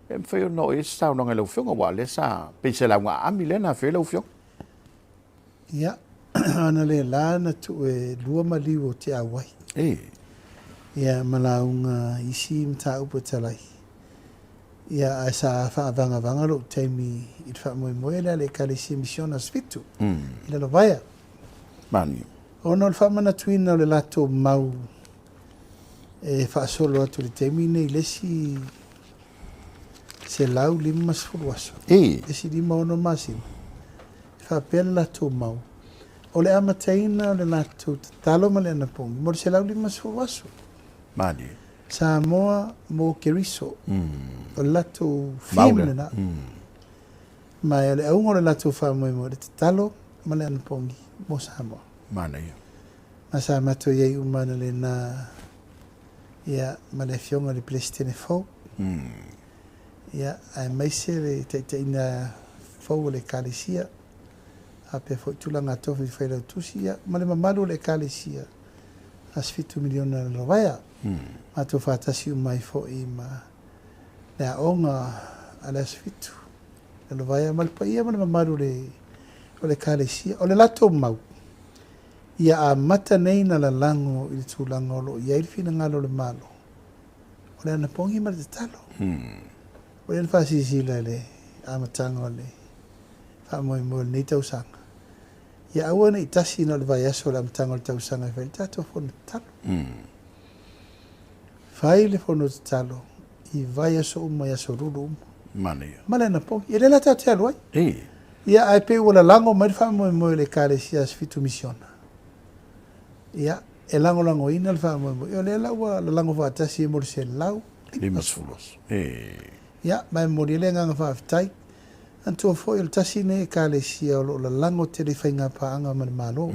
e mafai ona oo i ai se saunoaga i lau Afioga, aua o lea sa pei se lauga aami lea na afea ai lau Afioga. Ia, ana le la na tuu e lua maliu o te auai. E. Ia, ma lauga isi mataupu e talai. Ia, ae sa faavagavaga lou taimi i le faamoemoe lea a le Ekalesia Misiona Aso Fitu i Lalovaea. Mani. Ona o le faamanatuina o le latou mau e faasolo atu i le taimi lenei i le isi 150 aso. E. Le isi 56 masina. E faapea le latou mau, o le amataina o le latou tatalo ma le anapogi mo le 150 aso. Mani. Samoa mo Keriso. O le latou theme lena. Ma o le auga o le latou faamoemoe, le tatalo ma le anapogi mo Samoa. Manaia. Ma sa matou i ai uma analeila, ia, ma le Afioga i le Peresetene fou. Ia, aemaise le taitaiga fou o le Ekalesia. Faapea foi tulaga tofi failautusi, ia, ma le mamalu o le Ekalesia Aso Fitu Miliona Lalovaea. Matou faatasi uma ai foi ma le aoga a le Aso Fitu Lalovaea ma le paia ma le mamalu o le o le Ekalesia. O le latou mau, ia amata nei na lalago i le tulaga o lo o i ai le finagalo o le Malo, o le anapogi ma le tatalo. Ua i ai le faasilasila i le amataga o le faamoemoe o lenei tausaga, ia aua ne i tasi na o le vaiaso o le amataga o le tausaga e fai ai le tatou fono tatalo. Fai le fono tatalo i vaiaso uma, i aso lulu uma. Manaia. Ma le anapogi. E le la tatou te alu ai. Ia, ae pei ua lalago mai le faamoemoe o le Ekalesia Aso Fitu Misiona. Ia, e lagolagoina le faamoemoe. Ia, o lea la ua lalago faatasi ai mo le 150 aso. Ia, ma e momoli ai le agaga faafetai. Manatua foi o le tasi lenei Ekalesia o lo o lalago tele i faigapaaga ma le Malo.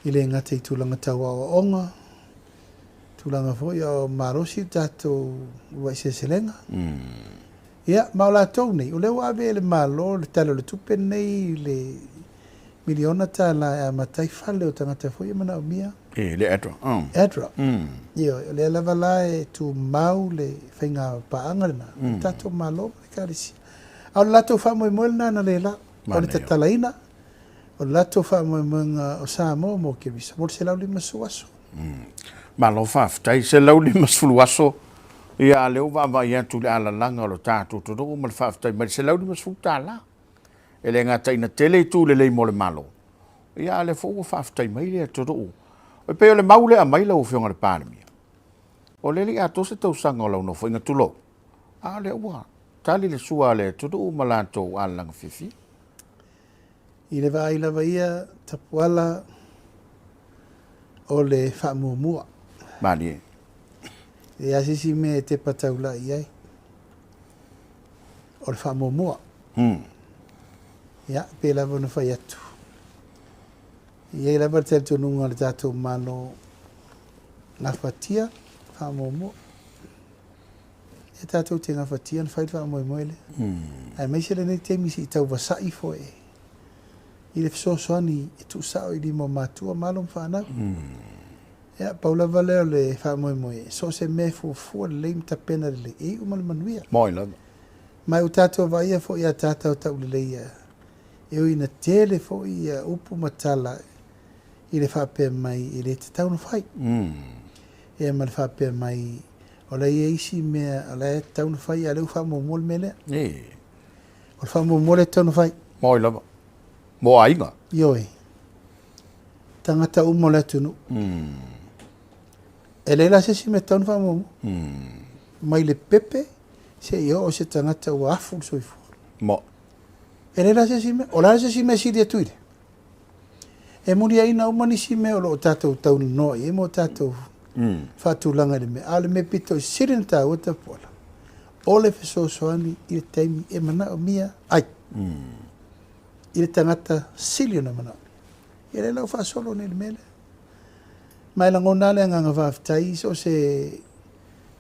E le gata i tulaga tau aoaoga, tulaga foi a o malosi le tatou uluai seleselega. Ia, ma o latou nei, o lea ua ave e le Malo le Tala o le Tupe lenei i le miliona tala e amata ai fale o tagata foi e manaomia. E, le ADRA. ADRA. Ioe, o lea lava la e tumau le faiga paaga lena, le tatou Malo ma le Ekalesia. A o le latou faamoemoe lena na le la, o le tatalaina o le latou faamoemoega o Samoa mo Keriso mo le 150 aso. Malo faafetai, 150 aso, ia a lea ua vaavaai atu i le alalaga o le tatou atunuu ma le faafetai mai le $150. E le gata ina tele itu lelei mo le Malo, ia a lea foi ua faafetai mai le atunuu. E pei o le mau lea aumai lau Afioga i le Palemia, o lea e le i atoa se tausaga o lau nofoaiga, tulou, a o lea ua tali le sua a le atunuu ma latou alalaga fiafia. I le vaai lava ia Tapuala o le faamuamua. Malie. E leai se isi mea e tepa taulai i ai. O le faamuamua. Ia, pei lava ona fai atu. E i ai lava le talitonuga o le tatou Malo gafatia faamuamua. E tatou te gafatia ona fai le faamoemoe lea. Aemaise lenei taimi se i tau vasa'i foi i le fesoasoani e tuusao i lima o matua ma alo ma fanau. Ia, pau lava lea o le faamoemoe, so o se mea e fuafua lelei ma tapena lelei, e iu ma le manuia. Moi lava. Ma ua tatou vaaia foi ia tātau tauleleia, e ui ina tele foi ia upu ma tala i le faapea mai e le tatau ona fai. Ia ma le faapea mai o la e i ai isi mea o la e tatau ona fai, a o lea ua faamuamua le mea lea. O le faamuamua lea e tatau ona fai. Moi lava. Mo aiga. Ioe. Tagata uma o le atunuu. E leai la se isi mea e tatau ona faamuamua. Mai le pepe seia oo i se tagata ua afu le soifua. Mo. E leai la se isi mea. O le a se isi mea e sili atu i lea? E muliaina uma nisi mea o lo o tatou taunanoa i ai ma o tatou faatulaga i le mea. A o le mea pito i sili ona taua Tapuala, o le fesoasoani i le taimi e manaomia ai i le tagata sili ona manaomia. Ia lea la ua faasolo nei i le mea lea. Ma e lagona lava le agaga faafetai so o se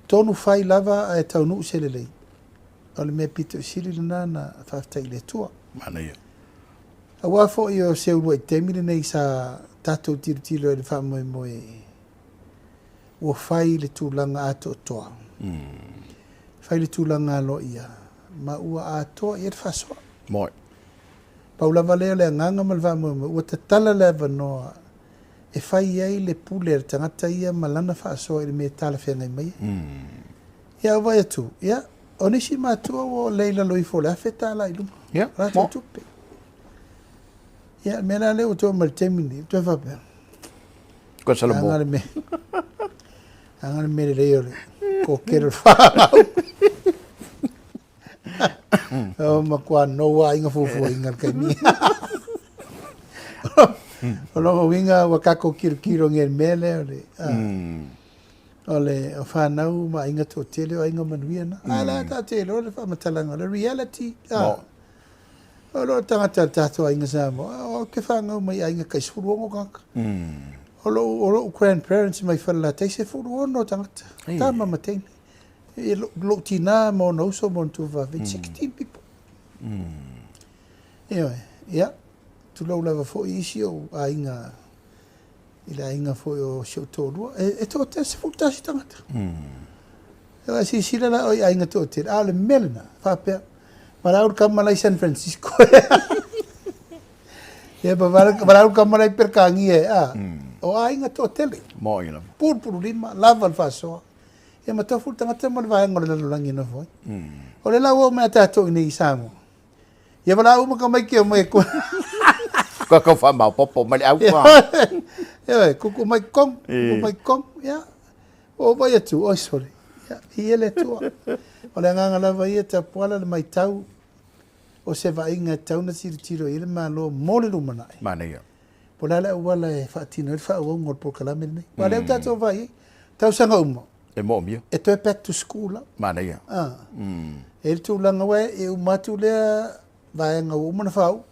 tonu fai lava ae taunuu se lelei. O le mea pito i sili lena na faafetai i le Atua. Manaia. Aua foi o se uluai taimi lenei sa tatou tilotilo ai i le faamoemoe ua fai le tulaga atoatoa, fai le tulaga aloaia ma ua atoa i ai le faasoa. Moi. Pau lava lea o le agaga ma le faamoemoe, ua tatala le avanoa e fai ai le pule a le tagata ia ma lana faasoa i le mea e talafeagai mai ai. Ia a ou vaai atu, ia, o nisi matua ua le i lalo ifo o le $1,000 i luga. Ia, o latou tupe. Ia, le mea la lea ua toe mai le taimi lenei, ua toe faapea. Koe Salamo. Aga le mea. Aga le mea lelei o le kokele o le whānau. O matua noa aiga fuafuaina le taimi. O lona uiga ua tatou tilotilo nei i le mea lea o le o le fanau ma aiga toatele o aiga manuia na. A o le a tatou te iloa le faamatalaga o le reality. O lou tagata o le tatou aiga Samoa, ou te fanau mai aiga tai 16 tagata. O lou grandparents mai Falelatai, 16 tagata, tama ma teine. Lou tina ma ona uso ma ona tuafafine, 16 people. Ioe, ia. Tulou lava foi isi ou aiga i le aiga foi o si ou toalua, e toatele, 11 tagata. E silasila la oe i aiga toatele, a o le mea lena, faapea, valaau le tama la i San Francisco. Ia, valaau le tama la i Peretania, a, o aiga toatele. Moni lava. Pulupululima, lava le faasoa. Ia ma tofu le tagata ma le vaega o le lalolagi e nofo ai. O lea la ua oo mai ia tatou i inei i Samoa, Ia valaau uma tamaiti e omai e Ka kau faamaopoopo mai le au. Ioe, kuku mai totonu, kuku mai totonu, ia. Ua ou vaai atu, oi sole, ia, viia le Atua. O le agaga lava ia, Tapuala, le matau o se vaaiga e tatau ona tilotilo i ai le Malo mo le lumanai. Manaia. Po o le a le auala e faatino ai le faaauauga o le polokalame lenei. Aua o lea ua tatou vaai i ai, tausaga uma. E moomia. E toe back to school lava. Manaia. Ah. E i ai le tulaga aua e uma atu lea vaega ua uma ona faauu,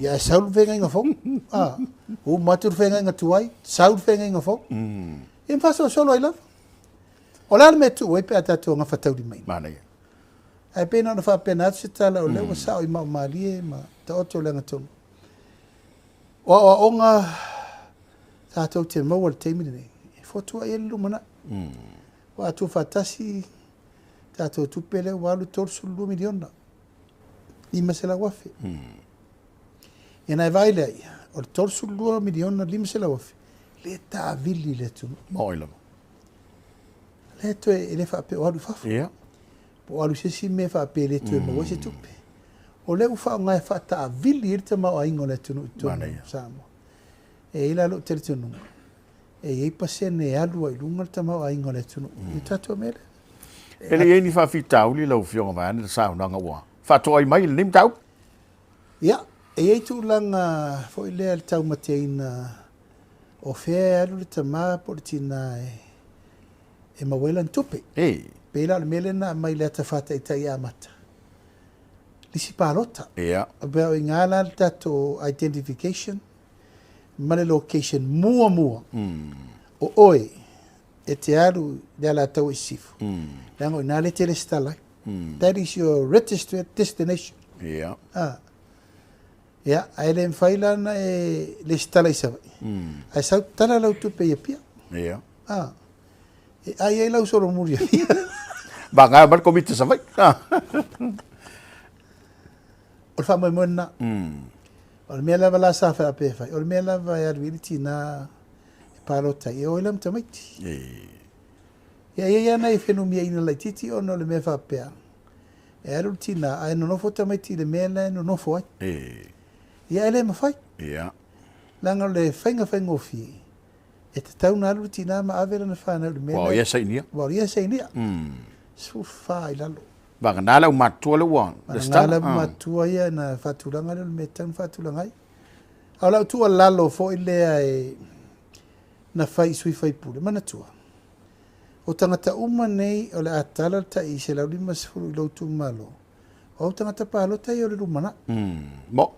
ia ae sau le feagaiga fou. Ah. Uma atu le feagaiga tuai, sau le feagaiga fou. Ia ma faasolosolo ai lava. O le a le mea e tuu ai pe a tatou gafataulimaina? Manaia. Ae pei na ona faapena atu se tala o lea ua sao i maomalie ma taoto le agatonu. O aoaoga tatou te maua i le taimi lenei, e fotuai ai le lumanai. Ua tuufaatasi tatou tupe lea ua alu $32 miliona, 500,000. Ia ona e vaai lea, o le $32 miliona 500,000 lea e taavili i le atunuu. Moni lava. Lea toe, e le faapea o alu i fafo. Po o alu i se isi mea faapea e le toe maua ai se tupe. O lea ua faaaoga e faataavili ai le tamaoaiga o le atunuu i totonu o Samoa. E i ai la lou talitonuga, e i ai pasene e alu ai i luga le tamaoaiga o le atunuu i le tatou mea lea. E le i i ai ni faafitauli lau Afioga vaeane le saunoaga ua faatoai mai i lenei mataupu? Ia, e i ai tulaga foi lea i le taumateina o fea e alu le tama po o le tina e maua ai lana tupe. Pei la o le mea lea na aumai i le ata faataitai e amata, lisi palota. Pei o i ina la le tatou identification ma le location muamua o oe e te alu i le Alataua i Sisifo, leaga o i ina lea e te resitala ai. That is your registered destination. Ia, ae le mafai la ona e resitala i Savaii, ae sau tala lau tupe i Apia. E ai ai lau solomuli i Apia. Vagana mai le Komiti Savaii. O le faamoemoe lena. O le mea lava la sa faapea e fai, o le mea lava e alu i ai le tina e palota ai, e o ai la ma tamaiti. Ia, e i ai lava nai fenumiaiga laitiiti ona o le mea faapea, e alu le tina ae nonofo tamaiti i le mea la e nonofo ai. Ia, e le mafai. Leaga o le faiga faigofie, e tatau ona alu le tina ma ave lana fanau i le mea lea. Aua o ia e sainia. Aua o ia e sainia. 14 i lalo. Vagana le aumatutua lea ua resitala. Vagana le aumatutua ia na faatulaga lea o le mea e tatau ona faatulaga ai. A o lau tuualalo foi lea e na fai i sui faipule, manatua, o tagata uma nei o le a tala le tai 150 i lou itumalo, o au tagata palota ia o le lumanai. Mo.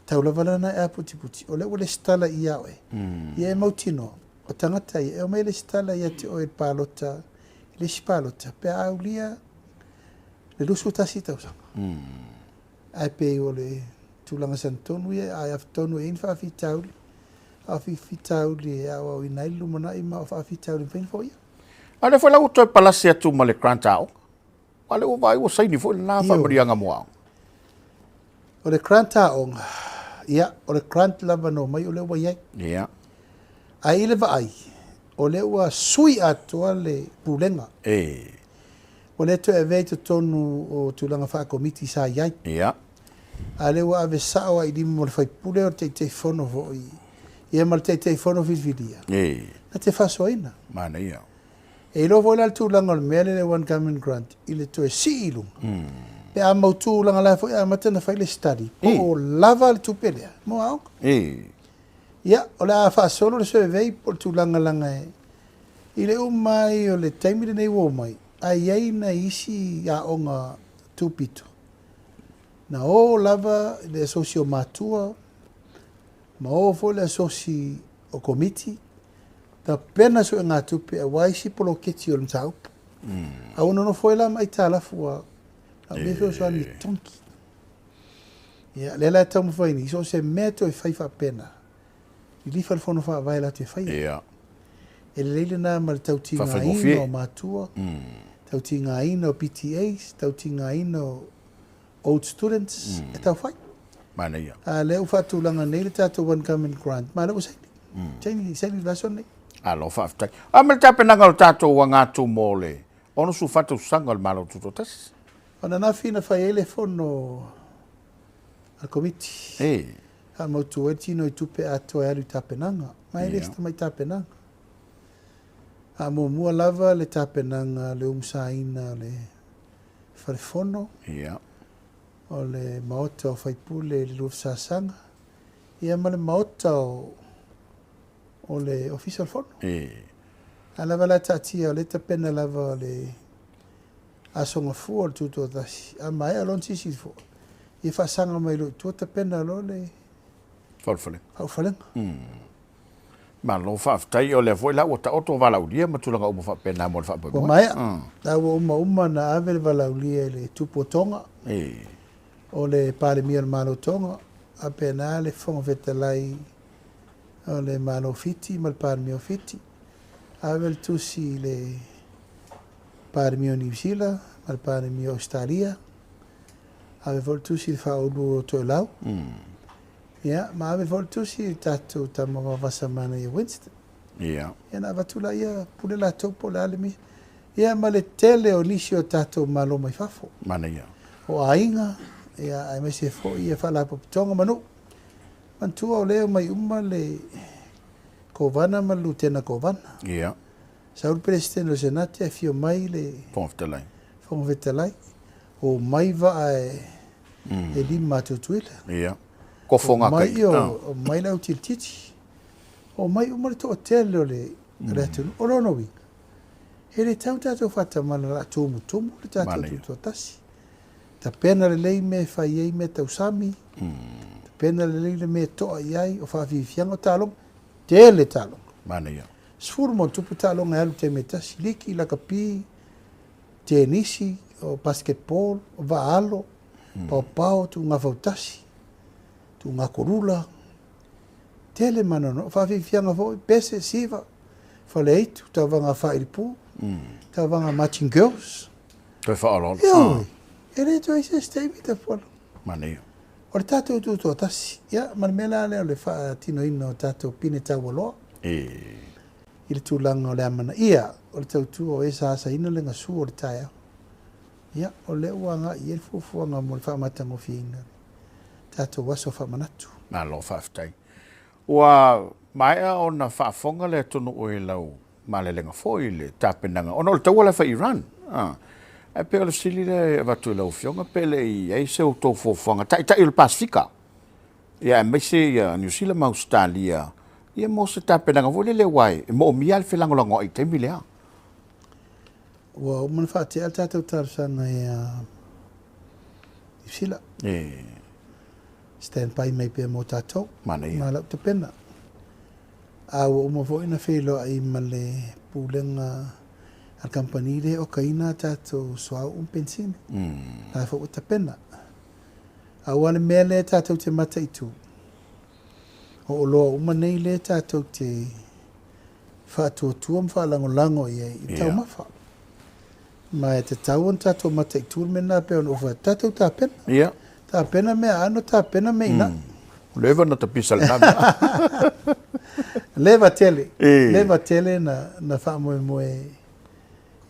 Tau lava la na e aputiputi, o lea ua lesitala ia oe. Ia e mautinoa, o tagata ia, e omai e lesitala ia te oe i le palota, i le isi palota, pe a aulia le 21 tausaga. Ae pei o le tulaga sagatonu ia, ae tonu e i ai ni faafitauli, a o faafitauli e aoaoina ai le lumanai ma o faafitauli e mafai ona foia. A o lea foi la ua toe palasi atu ma le grant aoga. A o lea ua vaai ua saini foi lena faamanuiaga mo aoga. O le grant aoga, ia, o le grant lava na omai o lea ua i ai. Ae i le vaai, o lea ua sui atoa le pulega. Ua le toe avea i totonu o tulaga faakomiti sa i ai. A o lea ua ave sao lava i lima o le faipule o le Taitaifono foi, ia ma le Taitaifono filifilia, na te faasoaina. Manaia. E iloa foi la le tulaga o le mea lea le One Government Grant i le toe sii i luga. Pe a mautu leaga la foi e amata ona fai le study po o lava le tupe lea mo aoga. Ia, o le a faasolo le survey po o le tulaga leaga e i le uma ai o le taimi lenei ua omai, ae i ai nai isi aoga tupito na o lava i le asosi o matua ma o foi le asosi o komiti tapena suegatupe aua isi poloketi o le mataupu. A ua nonofo ai la ma aitalafu ua mea fesoasoani i totogi. Ia, lea la e taumafai nei, so o se mea toe fai faapena, lilifa le Fono Faavae latou te faia. Ia. E lelei lena ma le tautigaina o matua, tautigaina o PTAs, tautigaina o old students, e tau fai. Manaia. A lea ua faatulaga nei le tatou One Government Grant, ma lea ua saini. Saini, saini le vaiaso lenei. Malo faafetai. A ma le tapenaga o le tatou aga atu mo le 64 tausaga o le Malo Tutoatasi. O ananafi na fai ai le fono a le Komiti. E. Faamautu ai le tino i tupe atoa e alu i tapenaga. Ma e le se tamai tapenaga. A muamua lava le tapenaga le umusaina o le fale fono. Ia. O le maota o faipule i le Luafisasaga. Ia ma le maota o o le Ofisa o le Fono. E. A lava la taatia o le tapena lava o le Aso Gafua o le Tutoatasi, a maea loa ona silasila fua, ia faasaga mai loa i tua tapena loa le Faaulufalega. Faaulufalega. Malo faafetai, o lea foi la ua taoto valaaulia ma tulaga uma faapena mo le faamoemoe. Ua maea. La ua uma uma ona ave le valaaulia i le Tupu o Tonga, o le Palemia o le Malo o Tonga, faapena le Fofoga Fetalai o le Malo o Fiti ma le Palemia o Fiti. Ave le tusi i le Palemia o Niu Sila ma le Palemia o Ausetalia, ave foi le tusi i le Faaulu o Toelau, ia, ma ave foi le tusi i le tatou tama vavasa manaia Winston. Ia. Ia na avatu laia, pule latou po o le a le mea. Ia ma le tele o nisi o tatou malo mai fafo. Manaia. O aiga, ia, aemaise foi ia faalapotopotoga ma nuu. Manatua o lea e omai uma le Kovana ma le Lutena Kovana. Ia. Sau le Peresetene o le Senate, afio mai le Fofoga Fetalai. Fofoga Fetalai, omai vaa e lima a Tutuila. Ia. Kofoga kai. Omai le au tilititi. Omai uma le toatele o le atunuu. O lona uiga, e le tatau tatou faatamala o le a tumutumu le tatou tutoatasi. Tapena lelei mea e fai ai mea tau sami, tapena lelei le mea e toa i ai, o faafiafiaga, o taaloga, tele taaloga. Manaia. 10+ taaloga e alu i le taimi e tasi, liki, lakapi, tenisi, o basketball, o vaa-alo, paopao, tuuga fautasi, tuuga kolula, tele manoanoa. O faafiafiaga foi, pese, siva, faleaitu, tauvaga a faailipu, tauvaga a marching girls. Toe faaoloolo. Ioe, e le toe i se isi taimi Tapuala. Manaia. O le tatou tutoatasi, ia, ma le mea la lea o le faatinoina o tatou pine taualoa. E. I le tulaga o le amanaia o le tautua o e sa asaina le gasu o le taeao. Ia, o lea ua agai i ai le fuafuaga mo le faamatagofieina o le tatou aso faamanatu. Malo faafetai. Ua maea ona faafofoga le atunuu i lau malelega foi i le tapenaga ona o le taua la e fai i Iran. Ae pei o le fesili lea e avatu i lau Afioga pe le i i ai se outou fuafuaga taitai o le Pasefika, ia aemaise ia Niu Sila ma Ausetalia, ia mo se tapenaga foi lele aua e moomia lava le felagolagoai i le taimi lea. Ua uma ona faatea le tatou talosaga ia Niu Sila. E. Stand by mai pea mo tatou. Manaia. Ma lau tapena. A ua uma foi ona feiloai ma le pulega a le kamupani lea e okaina a tatou suauu ma penisini. La foi ua tapena. Aua le mea lea tatou te mataitu, o oloa uma nei lea tatou te faatuatua ma faalagolago i ai i taumafa. Ma e tatau ona tatou mataitu le mea lena pei ona ou fai atu, tatou tapena. Ia. Tapena meaano, tapena mea inai. Leva na tapisa lena mea. Leva tele. Leva tele na faamoemoe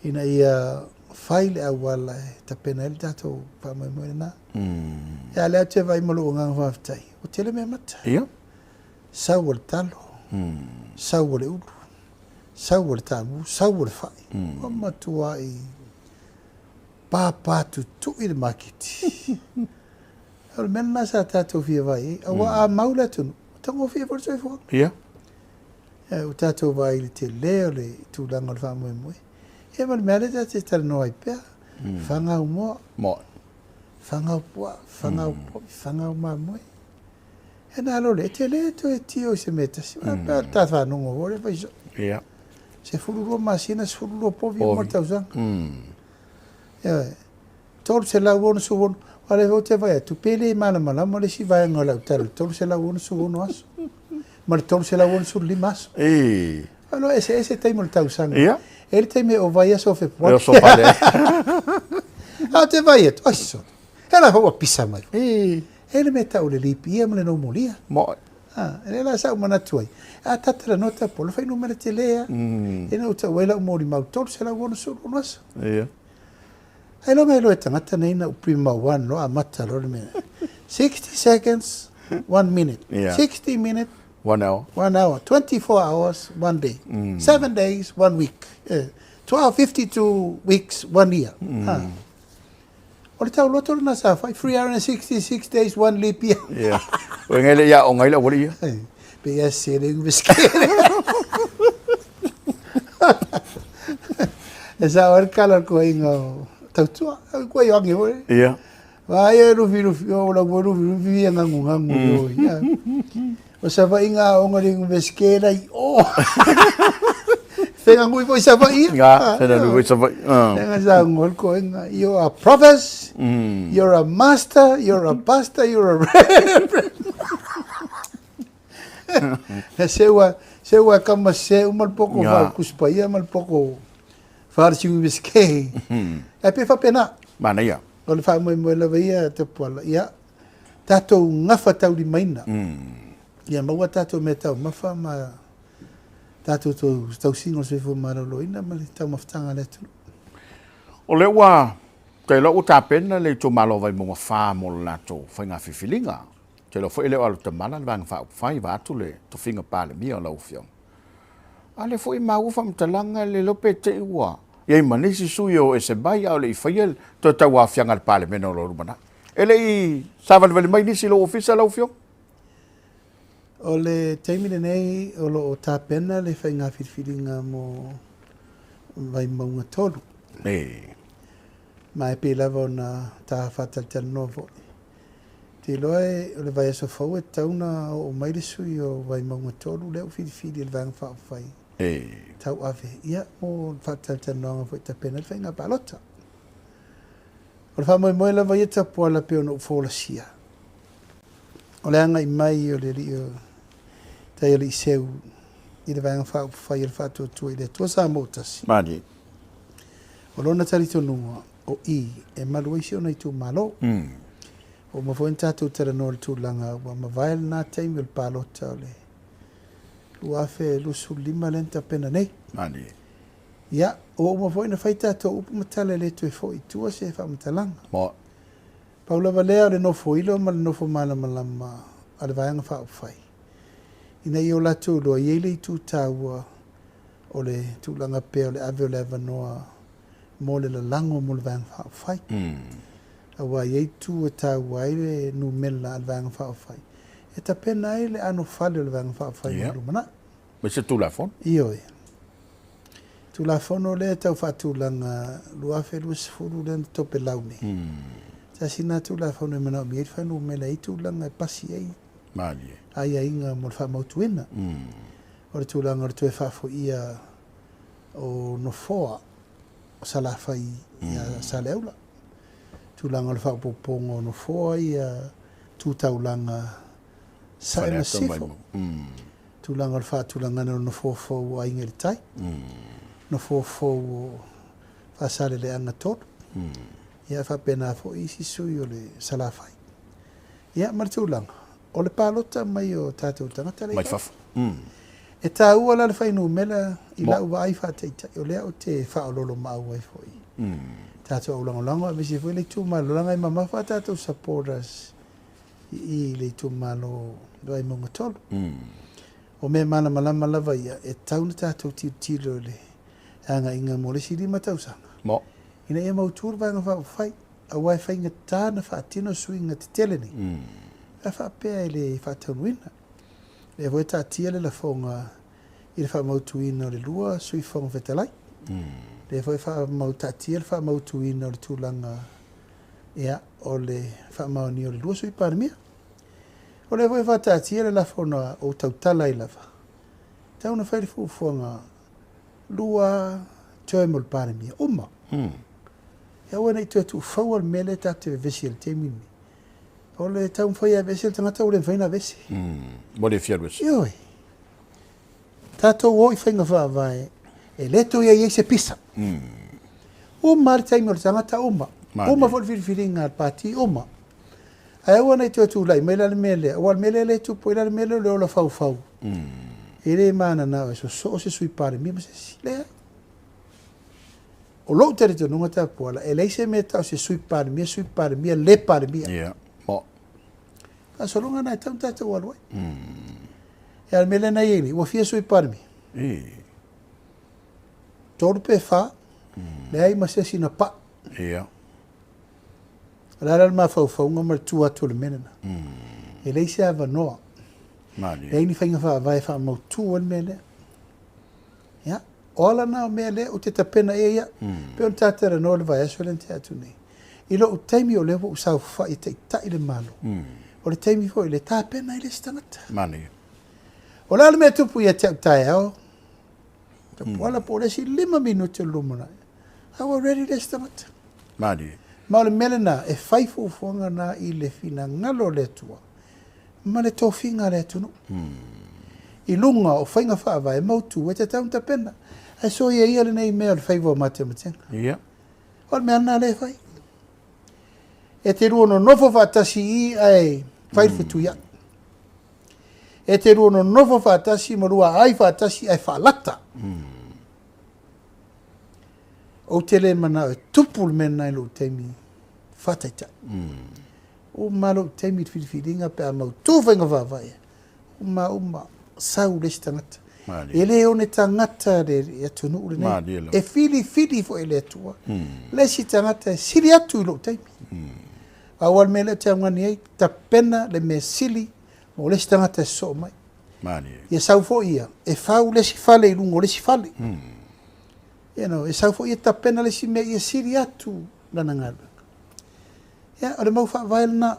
ina ia fai le auala e tapena ai le tatou faamoemoe lena. Ia, a o lea ou te vaai ma lou agaga faafetai, ua tele mea mata. Ia. Sau o le talo, sau o le ulu, sau o le taamu, sau o le fai. Ua matuai pāpātutui le maketi. O le mea lena sa tatou fia vaai ai. Aua a mau le atunuu, ua taugofie foi le soifuaga. Ia. Ua tatou vaai i le tele o le tulaga o le faamoemoe. Ia ma le mea lea tatou te talanoa ai pea, fagau moa, Moa. fagau puaa, fagau povi, fagau mamoe. E nā lole, e te le toe tio i se mea e tasi. Mm. Pea ta whanongo hore whai so. Ia. 12 masina, 12 povi o tausaga. Mm. Ia, 366. Aua o lea foi ou te vaai atu, pe le malamalama le isi vaega o le au tala i le 366 aso ma le 365 aso. O lo o eseese taimi o le tausaga. E i ai le taimi e ova ai aso o Fepuari. Ae ou te vaai atu, ai sole, he la foi ua pisa mai. E i ai le mea e tau o le leap year ma le normal year. E lea la sa ou manatu ai, a ta talanoa ta polo, fuainumera tele lava. Ina ua tau ai lau molimau 366 aso. Ailoga iloa e tagata nei na upi mau one loa amata loa le mea. 60 seconds, 1 minute. 60 minute, 1 hour. 1 hour. 24 hours, 1 day. 7 days, 1 week. 12, 52 weeks, 1 year. Ha. O le tauloto lena sa fai, 366 days, 1 leap year. Yeah. O ngai le ia o ngai le awali ia. Pe ia se le ngveskere. E sao ai le kala o le koaiga o Tautua. Kua i ange foi. Ia. Vai e lufi lufi o la ua lufi lufi ia ngangu ngangu mm. o ia. O Savai'i ngā onga le ngveskere i o. Whenga ngui foi Savai'i. Ngā, whenga ngui foi Savai'i. Whenga sa ngol koinga. You are a prophet, you're a master, you're a pastor, you're a reverend. Se ua, se ua kama se uma le poko fa kuspaia ma le poko fa le siui veske. Ae pe faapena. Manaia. O le faamoemoe lava ia Tapuala, ia tatou gafataulimaina. Ia maua tatou meataumafa ma tatou tausiga o le soifua maloloina ma le taumafataga a le atunuu. O lea ua, ou te iloa ua tapena le itumalo o Vaimauga 4 mo le latou faiga filifiliga. Ou te iloa foi e le o alu tamala le Vaega Faaupufai vaeatu le tofiga Palemia o lau Afioga. A o lea foi e maua faamatalaga le iloa pe te i ua i ai ma nisi sui e o ese mai a o le i faia le toe tauaofiaga a le Palemene o lo o lumanai. E le i savalivali mai nisi i lou ofisa lau Afioga? O le taimi lenei o lo o tapena le faiga filifiliga mo Vaimauga 3. Ma e pei lava ona ta faatalatalanoa foi. Ou te iloa o le vaiaso fou e tatau ona oo mai le sui o Vaimauga 3 lea ua filifili e le Vaega Faaupufai Tauave ia mo le faatalatalanoaga foi e tapena ai le faiga palota. O le faamoemoe lava ia Tapuala pei ona ou folasia, o le agai mai o le alii o Taialii Seu i le Vaega Faaupufai a le Faatuatua i le Atua Samoa Tasi. O lona talitonuga, o i e malu ai si ona itumalo. Ua uma foi ona tatou talanoa i le tulaga ua mavae lena taimi o le palota o le 2025 lea na tapena nei. Ia, ua uma foi ona fai tatou upu ma tala e le toe foi i tua se faamatalaga. Pau lava lea o le nofoilo ma le nofo malamalama a le Vaega Faaupufai ina ia o latou iloa e i ai le itu taua o le tulaga pea o le ave o le avanoa mo le lalago mo le Vaega Faaupufai. Aua e i ai itu e taua ai le numela a le Vaega Faaupufai e tapena ai le anofale o le Vaega Faaupufai mo le lumanai. Ma se Tulafono? Ioe. Tulafono lea e tau faatulaga 2020 lea na topelau nei. Tasi lena Tulafono e manaomia ai le fuainumera e i ai tulaga e pasi ai aiaiga mo le faamautuina. O le tulaga o le toe faafoia o nofoa o Salafai ia Saleaula. Tulaga o le faaopoopoga o nofoa ia tu taulaga Sae ma Sifo. Tulaga o le faatulagaina o le nofoa fou o Aiga i le Tai. Nofoa fou o Faasaleleaga 3. Ia e faapena foi isi sui o le Salafai. Ia ma le tulaga o le palota mai o tatou tagata la i fafo. E taua la le fuainumera i lau vaai faataitai, o lea ou te faaoloolomaau ai foi tatou aulagolago aemaise foi le itumalo, leaga e mamafa a tatou supporters i i i le itumalo o Vaimauga 3. O mea malamalama lava ia, e tatau ona tatou tilotilo i le agaiga mo le isi 5 tausaga, ina ia mautu le Vaega Faaupufai, aua e faigata ona faatino suiga tetele nei, pe a faapea e le faataunuina. O lea foi e taatia le lafoga i le faamautuina o le 2 Sui Fofoga Fetalai. O lea foi e taatia le faamautuina o le tulaga ia, o le faamaonia o le 2 Sui Palemia. O lea foi e faataatia le lafo na ou tautala ai lava, e tatau ona fai le fuafuaga 2 term o le Palemia, uma. E aua ne i toe tuufaua le mea lea tatou te vevesi ai i le taimi lenei. O le taumafai e aveese le tagata ua le mafai ona aveese. Ua le fia alu ese. Ioe. Tatou o i faiga faavae e le toe i ai se pisa. Uma lava le taimi o le tagata, uma. Uma foi le filifiliga a le pati, uma. Ae aua ne i toe tulai mai la le mea lea, aua o le mea lea e tupu ai la le mea lea o le ola faufau. E le mananao e sosoo se Sui Palemia ma se isi. Leai. O lou talitonuga Tapuala, e leai se mea e tau o se Sui Palemia, Sui Palemia, le Palemia. Yeah. Mo. Faasologa na e tau tatou alu ai. E a le mea lea na i ai nei, ua fia Sui Palemia? 3 pe 4, leai ma se isi na pai. Yeah. O le a la le mafaufauga ma le tu atu o le mea lena? E leai se avanoa. Leai ni faiga faavae e faamautu ai le mea lea. Ia, o ala na o mea lea ou te tapena i ai au. Pei ona ta talanoa i le vaiaso lea na tea atu nei. I lou taimi o lea ua ou saofai e taitai le Malo, o le taimi foi lea e tapena ai le isi tagata. O le a le mea e tupu ia te au taeao, Tapuala po o le isi 5 minute o le lumanai, a ua ready le isi tagata. Ma o le mea lena, e fai fuafuaga na i le finagalo o le Atua ma le tofiga a le atunuu. I luga o faiga faavae mautu e tatau ona tapena. Ae soia ia lenei mea o le faiva o matematega. Ia. O le mea lena lea e fai. E te lua nonofo faatasi i i ae fai le fetuiai. E te lua nonofo faatasi ma lua aai faatasi ae faalata. Ou te le manao e tupu le mea lena i lou taimi faataitai. Uma lou taimi i le filifiliga pe a mautu faiga faavae, uma uma, sau le isi tagata. E le one tagata le atunuu lenei. E filifili foi e le Atua le isi tagata e sili atu i lou taimi. Pau lava le mea lea ou te augani ai, tapena le mea sili mo le isi tagata e sosoo mai. Ia sau foi ia, e fau le isi fale i luga o le isi fale. You know, e sau foi ia tapena le isi mea ia sili atu lana galuega. Ia, o le mau faavae lena,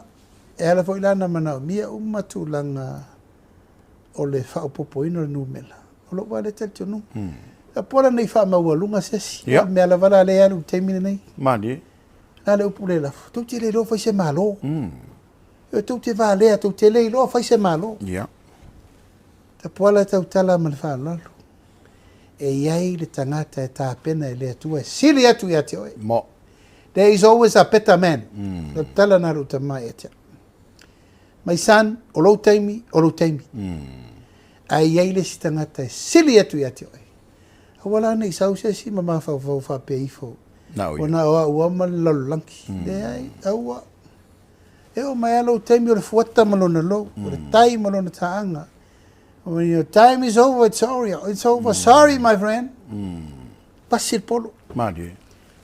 e ala foi la ona manaomia uma tulaga o le faaopoopoina o le numera. O lou lava lea talitonuga. Ia po o le a ne i faamaualuga se isi, o le mea lava la lea e alu i le taimi lenei. Malie. O le a le upu le lafo? Tou te le iloa fai se Malo. Ioe, tou te valea, tou te le iloa fai se Malo. Ia. Tapuala e tautala ma le faaaloalo. E i ai le tagata e tapena e le Atua e sili atu ia te oe. Mo. There is always a better man. O le tala na lou tama ia te au. My son, o lou taimi, o lou taimi. Ae i ai le isi tagata e sili atu ia te oe. Aua la ne i sau se isi ma mafaufau faapea ifo, ua na o au lava ma le lalolagi. Leai, aua. E oo mai lava lou taimi o le fuata ma lona lou, o le tai ma lona taaga. When your time is over, it's over, it's over. Sorry, my friend. Pasi le polo. Malie.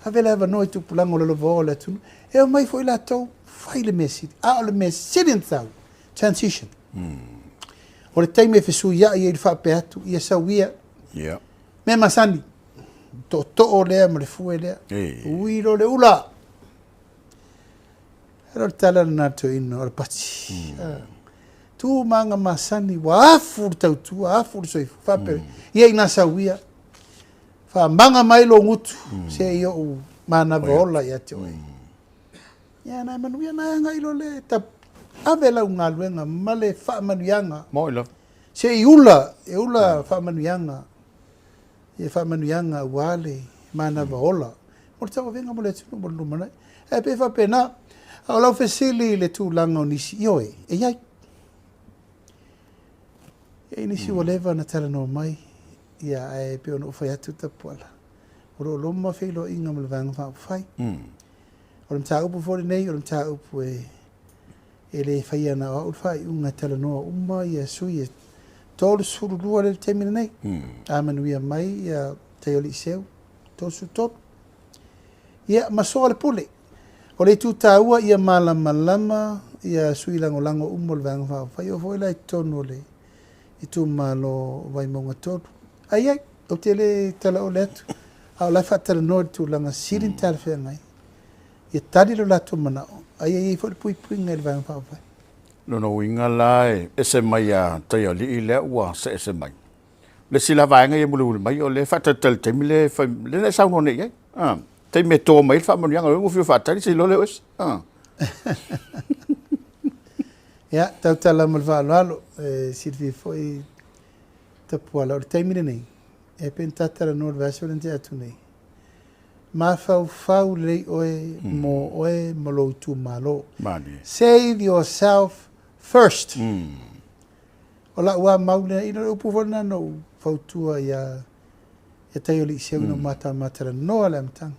Ave le avanoa i tupulaga o lalovaoa o le atunuu. E omai foi latou, fai le mea sili. A o le mea sili ona taua, transition. O le taimi e fesuiai ai le faapea atu, ia sau ia. Yeah. Mea masani, tootoo lea ma le fue lea. Ui loa le ula. O le tala lena a le toeaina o le pati. Tu ma aga masani, ua afu le tautua, afu le soifua. Faapea, ia ina sau ia, faamaga mai lou gutu, se i ou manava ola ia te oe. Ia, na e manuia, na e agai loa le ave lau galuega ma le faamanuiaga. Moi lava. Se i ula, e ula faamanuiaga, ia faamanuiaga aua le manava ola mo le tauavega mo le atunuu mo le lumanai. Ae pei e faapena, a o lau fesili i le tulaga o nisi, ioe, e i ai. E i ai nisi ua leva ona talanoa mai, ia, ae pei ona ou fai atu Tapuala, o lo o loma feiloaiga ma le Vaega Faaupufai. O le mataupu foi lenei, o le mataupu e e le faia na o au le faaiuga e talanoa uma ia sui e 32 lea i le taimi lenei. A manuia mai ia Taialii Seu, 33. Ia, ma soa le pule. O le itu taua ia malamalama ia sui lagolago uma o le Vaega Faaupufai, e oo foi la i totonu o le itumalo o Vaimauga 3. Ai ai, ou te le talaole atu, a o la e faatalanoa i le tulaga sili ona talafeagai. Ia tali lo latou manao, a ia i ai foi le puipuiga i le Vaega Faaupufai. Lona uiga la e ese mai ia Taialii lea ua see ese mai. O le isi la vaega ia e mulimuli mai o lea e faatalitali i le taimi lea e fai, lea na e saunoa nei i ai. Taimi e to mai ai le faamanuiaga, ua fiu faatali se iloa lea o ese. Ah. Ia, tautala ma le faaaloalo, e silafia foi Tapuala, o le taimi lenei, e pei ona ta talanoa i le vaiaso lea na tea atu nei, mafaufau lelei oe mo oe ma lou itumalo. Malie. Save yourself first. O lau lava mau lea, ina o le upu foi lena na ou fautua ia ia Taioliiseu ina ua ma talanoa i le amataga.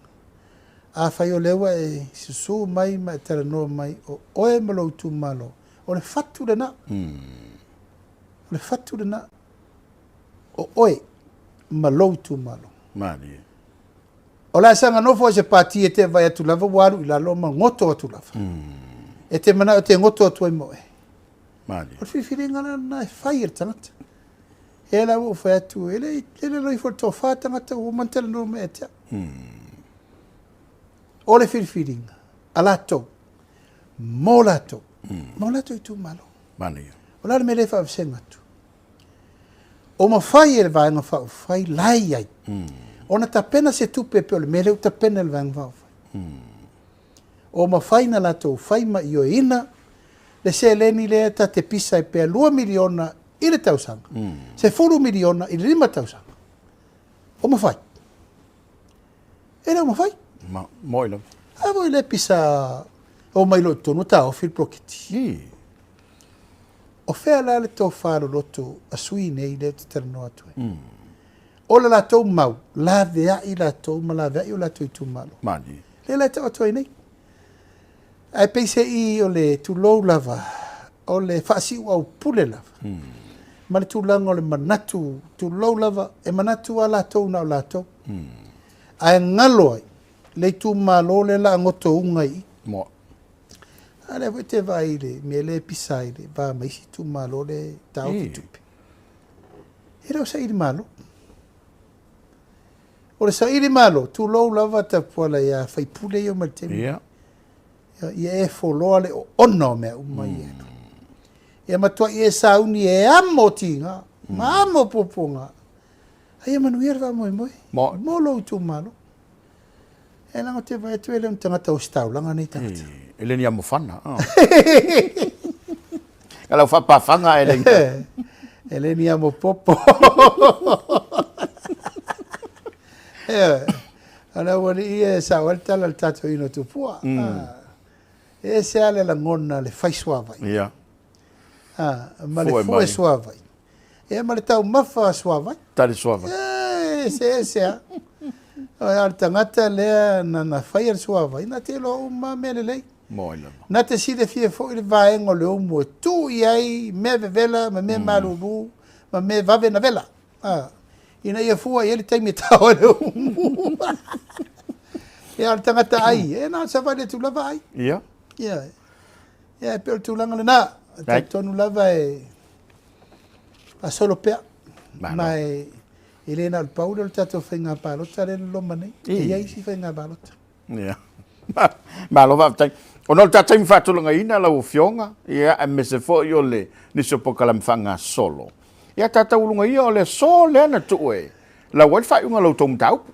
Afai o lea ua e susu mai ma e talanoa mai o oe ma lou itumalo, o le fatu lena. O le fatu lena o oe ma lou itumalo. Malie. O le a saga nofo ai se pati e te vaai atu lava ua alu i lalo ma goto atu lava. E te manao e te goto atu ai ma oe. Malie. O le filifiliga la lena e fai e le tagata. E la ua ou fai atu, e le i lalo ifo i le tofa tagata ua uma ona talanoa mai ia te au. O le filifiliga a latou, mo latou, ma o latou itumalo. Malie. O le a le mea lea e faavasega atu? O mafai e le Vaega Faaupufai la e i ai ona tapena se tupe e pei o le mea lea ua tapena e le Vaega Faaupufai. O mafai na latou fai ma ioeina le seleni lea ta te pisa ai pea $2 miliona i le tausaga, $10 miliona i le 5 tausaga. O mafai? E le o mafai. Ma, moi lava. A foi le pisa o mai loa i totonu taofi le poloketi. O fea la le tofa loloto a sui nei lea ou te talanoa atu ai? O le latou mau, laveai latou ma laveai o latou itumalo. Malie. Lea la e tau atu ai nei. Ae peiseai o le tulou lava, o le faasiuaupule lava, ma le tulaga o le manatu, tulou lava, e manatu lava latou na o latou. Ae galo ai le itumalo lea o le a gotouga i i. Moa. A lea foi e te vaai i le mea lea e pisa ai le va ma isi itumalo lea e taofi tupe. E le o saili malo. O le saili malo, tulou lava Tapuala ia faipule ia mai le taimi. Ia. Ia e foloa le oona o mea uma ia. Ia matuai e sauni e amo tiga, ma amo puapuaga. A ia manuia le faamoemoe mo lou itumalo. E leaga ou te vaai atu e le o ni tagata ositaulaga nei tagata. E le ni amofana. Ka lau faapafaga e le E le ni amopopo. Ioe. O le aualii ia e sao ai le tala a le tatou ino tupua. E ese lava le lagona le fai suavai. Ia. Ma le fue suavai. Ia ma le taumafa suavai. Tali suavai. E ese ese lava. A o le tagata lea na faia le suavai, na te iloa uma mea lelei. Moi lava. Na te silafia foi le vaega o le umu e tuu i ai mea vevela ma mea malulu ma mea vave na vela. Ina ia fua i ai le taimi e tao ai le umu. Ia, o le tagata ai, e na o le savali atu lava ai. Ia. Ia, ia e pei o le tulaga lena. E talitonu lava e faasolo pea. Ma e le na o le pau lea o le tatou faiga palota lea e loloma nei. E i ai isi faiga palota. Ia. Malo faafetai. Ona o le ta taimi faatulagaina lau Afioga, ia, aemaise foi o le nisi o polokalame faagasolo. Ia, ta taualuga ia o le aso lea na tuu e lau ai le faaiuga o la outou mataupu.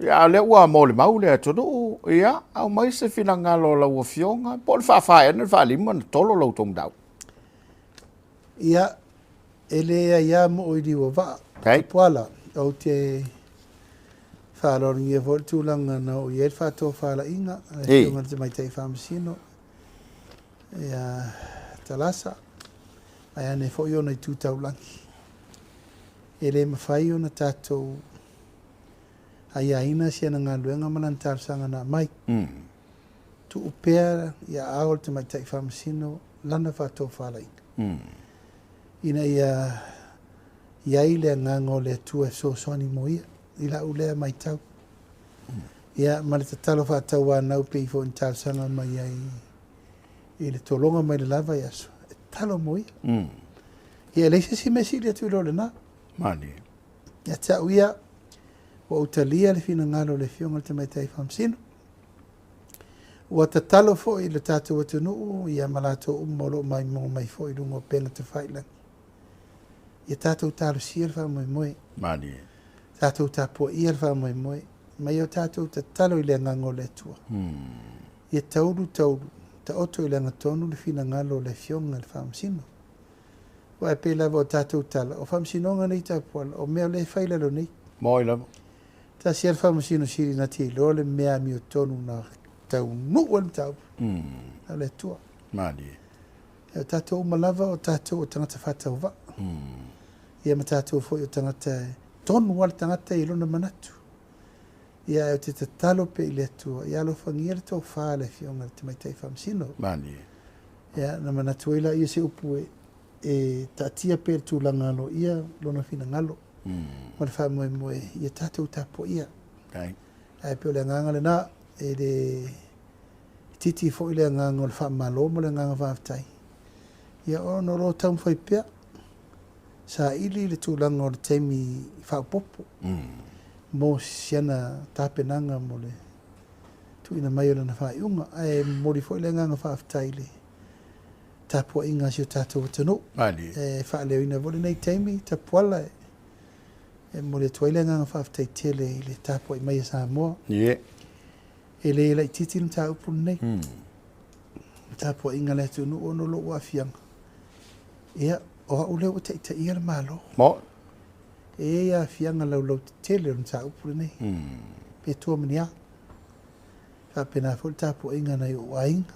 Ia, a o lea ua molimau le atunuu, ia, aumai se finagalo o lau Afioga, po o le faafa ea na le faalima na tolo la outou mataupu. Ia, e leai lava moo i liu o vaa. Tupuala, ou te faaaloalogia foi le tulaga na oo i ai le faatofalaiga a le Afioga i le Tamaitai Faamasino ia Talasa, vaeane foi ona itu taulagi. E le mafai ona tatou aiaina si ana galuega ma lana talosaga na aumai. Tuu pea i aao o le Tamaitai Faamasino lana faatofalaiga, ina ia i ai le agaga o le Atua e fesoasoani mo ia, i lau lea matau. Ia, ma le tatalo faatauanau pei foi ona talosaga mai ai i le tologa mai le la vaiaso, e tatalo mo ia. Ia, e leai se isi mea sili atu i lo lena. Malie. Ia te au ia, ua ou talia le finagalo o le Afioga i le Tamaitai Faamasino. Ua tatalo foi i le tatou atunuu ia ma latou uma o lo o maimoa mai foi i luga o upega tafailagi. Ia tatou talosia le faamoemoe. Malie. Tatou tapuaia le faamoemoe. Ma ia o tatou tatalo i le Agaga o le Atua. Ia taulu taulu, taoto i le agatonu le finagalo o le Afioga i le Faamasino. Aua e pei lava o tatou tala, o Faamasinoga nei Tapuala, o mea o lea e fai i lalo nei. Moi lava. Tasi lava le Faamasino Sili na te iloa le mea amiotonu na taunuu ai le mataupu, na o le Atua. Malie. O tatou uma lava o tatou o tagata faatauvaa. Ia ma tatou foi o tagata e tonu lava le tagata i lona manatu. Ia ae ou te tatalo pea i le Atua, ia alofagia le tofa a le Afioga i le Tamaitai Faamasino. Malie. Ia, ona manatu ai laia o se upu e, e taatia pea i le tulaga aloaia lona finagalo ma le faamoemoe ia tatou tapuaia. Ae pei o le agaga lena, e le itiiti foi le agaga o le faamalo ma le agaga faafetai, ia ona o lo o taumafai pea saili le tulaga o le taimi faaopoopo mo siana tapenaga mo le tuuina mai o lana faaiuga. Ae momoli foi le agaga faafetai i le tapuaiga a si o tatou atunuu. E faaleoina foi lenei taimi Tapuala e momoli atu ai le agaga faafetai tele i le tapuai mai a Samoa. E le laitiiti le mataupu lenei. Le tapuaiga a le atunuu ona o lou aafiaga. Ia, o au lea ua taitaia le Malo. E i ai aafiaga laulautetele o le mataupu lenei. Pe tua ma ni a. E faapena foi le tapuaiga a nai ou aiga,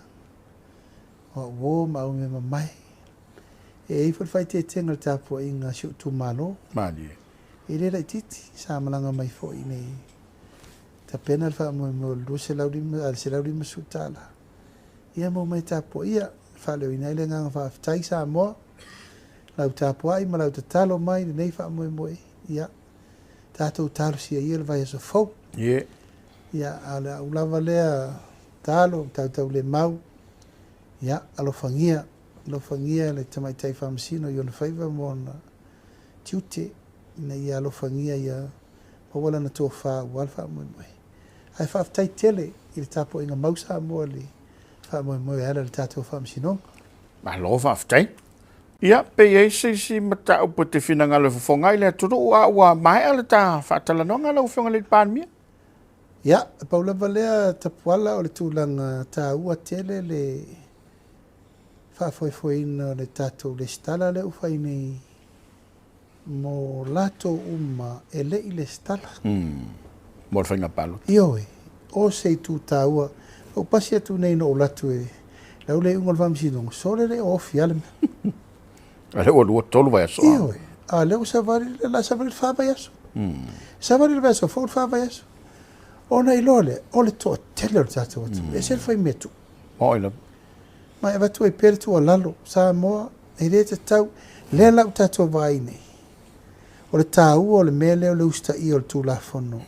o au uo ma au mea mamae. E i ai foi le faaeteetega i le tapuaiga a si ou itumalo. E le laitiiti, sa malaga mai foi nei tapena le faamoemoe o le 250, a le $150. Ia ma omai tapuaia, e faaleoina ai le agaga faafetai Samoa, lau tapuai ma lau tatalo mai i lenei faamoemoe, ia tatou talosia ia le vaiaso fou. Ia, a o le au lava lea talo, tautaulemau, ia, alofagia, alofagia le Tamaitai Faamasino i ona faiva ma ona tiute, ina ia alofagia ia maua lana tofa aua le faamoemoe. Ae faafetai tele i le tapuaiga mau Samoa i le faamoemoe e ala i le tatou Faamasinoga. Malo faafetai. Ia, pe i ai se isi mataupu e te finagalo e fofoga ai le atunuu a ua maea le ta faatalanoaga lau Afioga i le Palemia? Ia, e pau lava lea Tapuala o le tulaga taua tele le faafoefoeina o le tatou lesitala lea ua fai nei mo latou uma e le i lesitala. Mo le faiga palota. Ioe, o se itu taua. Na ou pasi atu nei na ou alu atu e lau le iuga o le faamasinoga, sole le o ofi lava le mea. A lea ua 2, 3 vaiaso. Ioe, a lea ua savali, o le a savali le 4 vaiaso. Savali le vaiaso fou le 4 vaiaso. Ona iloa lea, o le toatele o le tatou atunuu, e ese le faimea tuu. Moi lava. Ma e avatu ai pea le tuualalo, Samoa, e le tatau, lea la ua tatou vaai nei, o le taua o le mea lea o le usitaia o le Tulafono,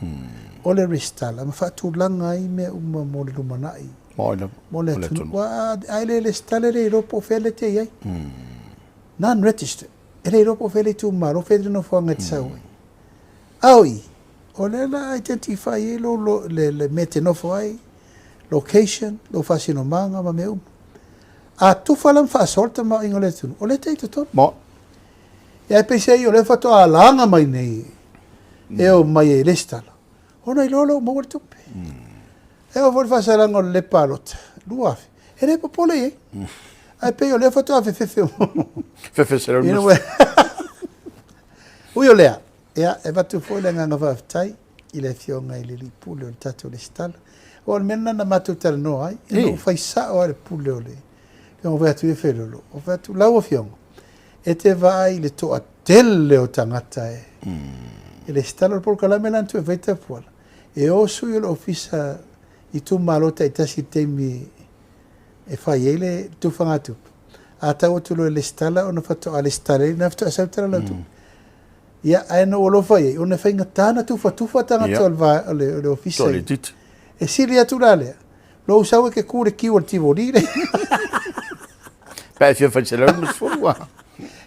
o le resitala ma faatulaga ai mea uma mo le lumanai, mo le atunuu. Aua a e le resitala e le iloa po o fea le te i ai. Non-registered, e le iloa po o fea le itumalo, fea le nofoaga e te sau ai. A o i, o lea la identify ai lou, le mea e te nofo ai, location, lou faasinomaga ma mea uma. A tufa la ma faasoa le tamaoaiga o le atunuu, o lea e te i totonu. Mo. Ia e peiseai o lea faatoa alaga mai nei e o mai e lesitala, ona iloa lea ua maua le tupe. E oo foi le faasalaga o le le palota, 2000, e le popole i ai. Ae pei o lea faatoa fefefe. Fefe se Ui o lea, ia, e avatu foi le agaga faafetai i le Afioga i le Alii Pule o le tatou lesitala. Aua o le mea lena na matou talanoa ai, ina ua fai sao lava le pule o le Afioga fai atu ia Felolo, ou fai atu, lau Afioga, e te vaai i le toatele o tagata e e lesitala. O le polokalame la na toe fai Tapuala, e o sui o le ofisa itumalo taitasi i le taimi e fai ai le tufagatupe. A tau atu loa e lesitala ona faatoa lesitala ai lena faatoa sau tala lautupe. Ia, ae na ou alofa i ai, ona e faigata ona tufatufa tagata o le, o le ofisa. E sili atu la lea, lou sau e te ku le kiu o le Tivoli le. Pe e fia fai 150 a.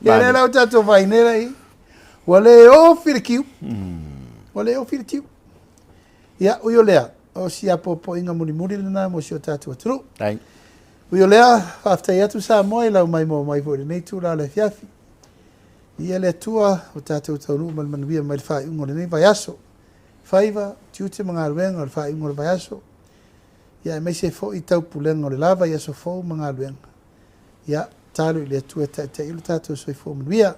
Ia lea la o tatou vai nei la i. Ua le ofi le kiu. Ua le ofi le tiu. Ia, ui o lea, o si apoapoaiga mulimuli lena mo si o tatou atunuu. Ui o lea, faafetai atu Samoa i lau maimoa mai foi i lenei itula o le afiafi. Viia le Atua, ua tatou taunuu ma le manuia mai le faaiuga o lenei vaiaso. Faiva, tiute ma galuega o le faaiuga o le vaiaso, ia aemaise foi taupulega o le la vaiaso fou ma galuega. Ia, tatalo i le Atua e taitai ai lo tatou soifua manuia.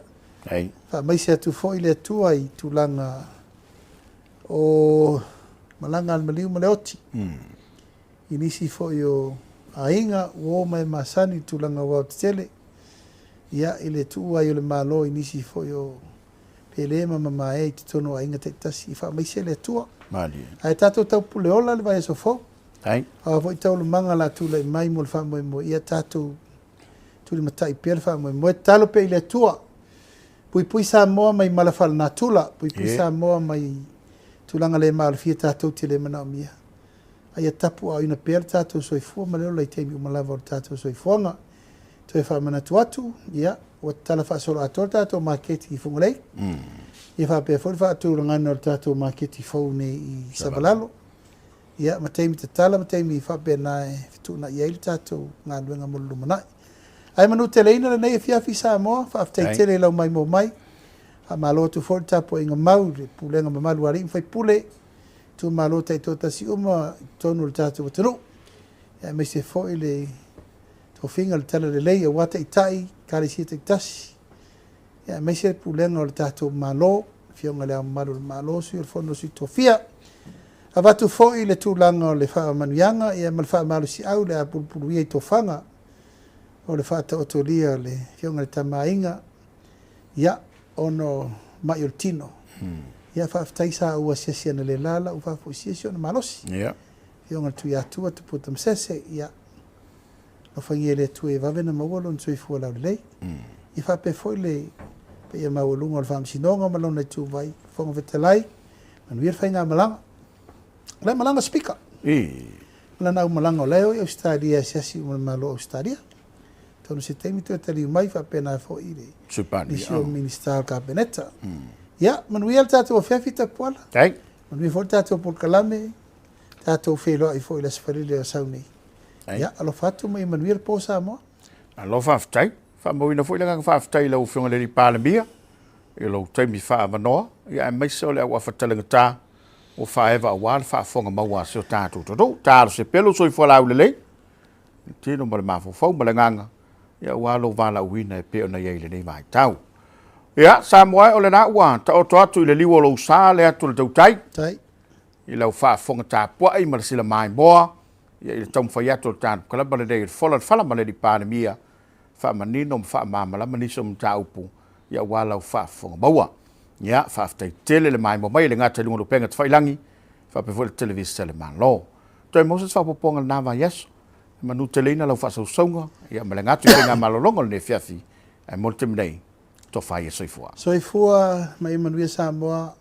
Ai. Faamaise atu foi le Atua i tulaga o malaga a le maliu ma le oti. I nisi foi o aiga, uo ma e masani i tulaga o aoaotetele, ia, i le tuua ai o le Malo i nisi foi o pele ma mamae i totonu o aiga taitasi, ia faamaise le Atua. Malie. Ae tatou taupule ola le vaiaso fou. Ai. O a foi taualumaga o le a tulai mai mo le faamoemoe, ia tatou tulimatai pea le faamoemoe. Tatalo pea i le Atua, puipui Samoa mai mala faalenatura, puipui Samoa mai tulaga le maalofia tatou te le manaomia. A ia tapuaaoina pea le tatou soifua ma le ola i taimi uma lava o le tatou soifuaga. Toe faamanatu atu, ia, ua tatala faasoloatoa le tatou maketi i Fugalei. Ia faapea foi le faatulagaga o le tatou maketi fou nei i Savalalo. Ia, ma taimi tatala ma taimi faapena e fetuunai ai le tatou galuega mo le lumanai. Ae manuteleina lenei afiafi Samoa, faafetai tele i lau maimoa mai. Faamalo atu foi le tapuaiga mau i le pulega mamalu a alii ma faipule, itumalo taitoatasi uma i totonu o le tatou atunuu, aemaise foi le tofiga o le talalelei aua taitai ekalesia taitasi, aemaise le pulega o le tatou Malo, Afioga i Le Ao Mamalu o le Malo, Sui o le Fono a Sui Tofia. Avatu foi le tulaga o le faamanuiaga ma le faamalosiau o le a pulupuluia i tofaga o le faataotolia o le Afioga i le Tama a Aiga, ia, ona o mai o le tino. Ia, faafetai sa ou asiasi analeila la ua faafoisia si ona malosi. Afioga i le Tuiatua Tupua Tamasese, ia, alofagia e le Atua ia vave ona maua lona soifua laulelei. Ia faapea foi le paia maualuga o le Faamasinoga ma lona ituvai, Fofoga Fetalai, manuia le faigamalaga. O la e malaga Speaker. Ma lana aumalaga o la e o i Ausetalia e asiasi uma i le Malo o Ausetalia. Atonu se taimi toe taliu mai faapena foi le nisi o Minisita o le Kapeneta. Ia, manuia le tatou afiafi Tapuala. Manuia foi le tatou polokalame, tatou feiloai foi i le Aso Faraile o sau nei. Ia, alofa atu ma ia manuia le po Samoa. Malo faafetai. Faamauina foi le agaga faafetai i lau Afioga i le Palemia i lou taimi faaavanoa, ia aemaise o le auafa talegata ua faaeva aua le faafofoga maua a si o tatou atunuu. Talosia pea lou soifua laulelei, le tino ma le mafaufau ma le agaga, ia aua lou valaauina e pei ona i ai i lenei vaitau. Ia, Samoa e, o lena ua taoto atu i le liu o lou sa le atu o le tautai, i lau faafofoga tapuai ma le sila maimoa, ia i le taumafai atu o le tatou kalaba lenei o le Fola le Fala ma le Alii Palemia, faamanino ma faamalamalama nisi o mataupu, ia aua lau faafofoga maua. Ia, faafetai tele le maimoa mai e le gata i luga o le upega tafailagi, faapea foi le televisa a le Malo. Toe maua se faaopoopoga i lena vaiaso, e manuteleina lau faasausauga, ia ma le gata i faigamalologa o lenei afiafi, ae mo le taimi nei, tofa ia soifua. Soifua ma ia manuia Samoa.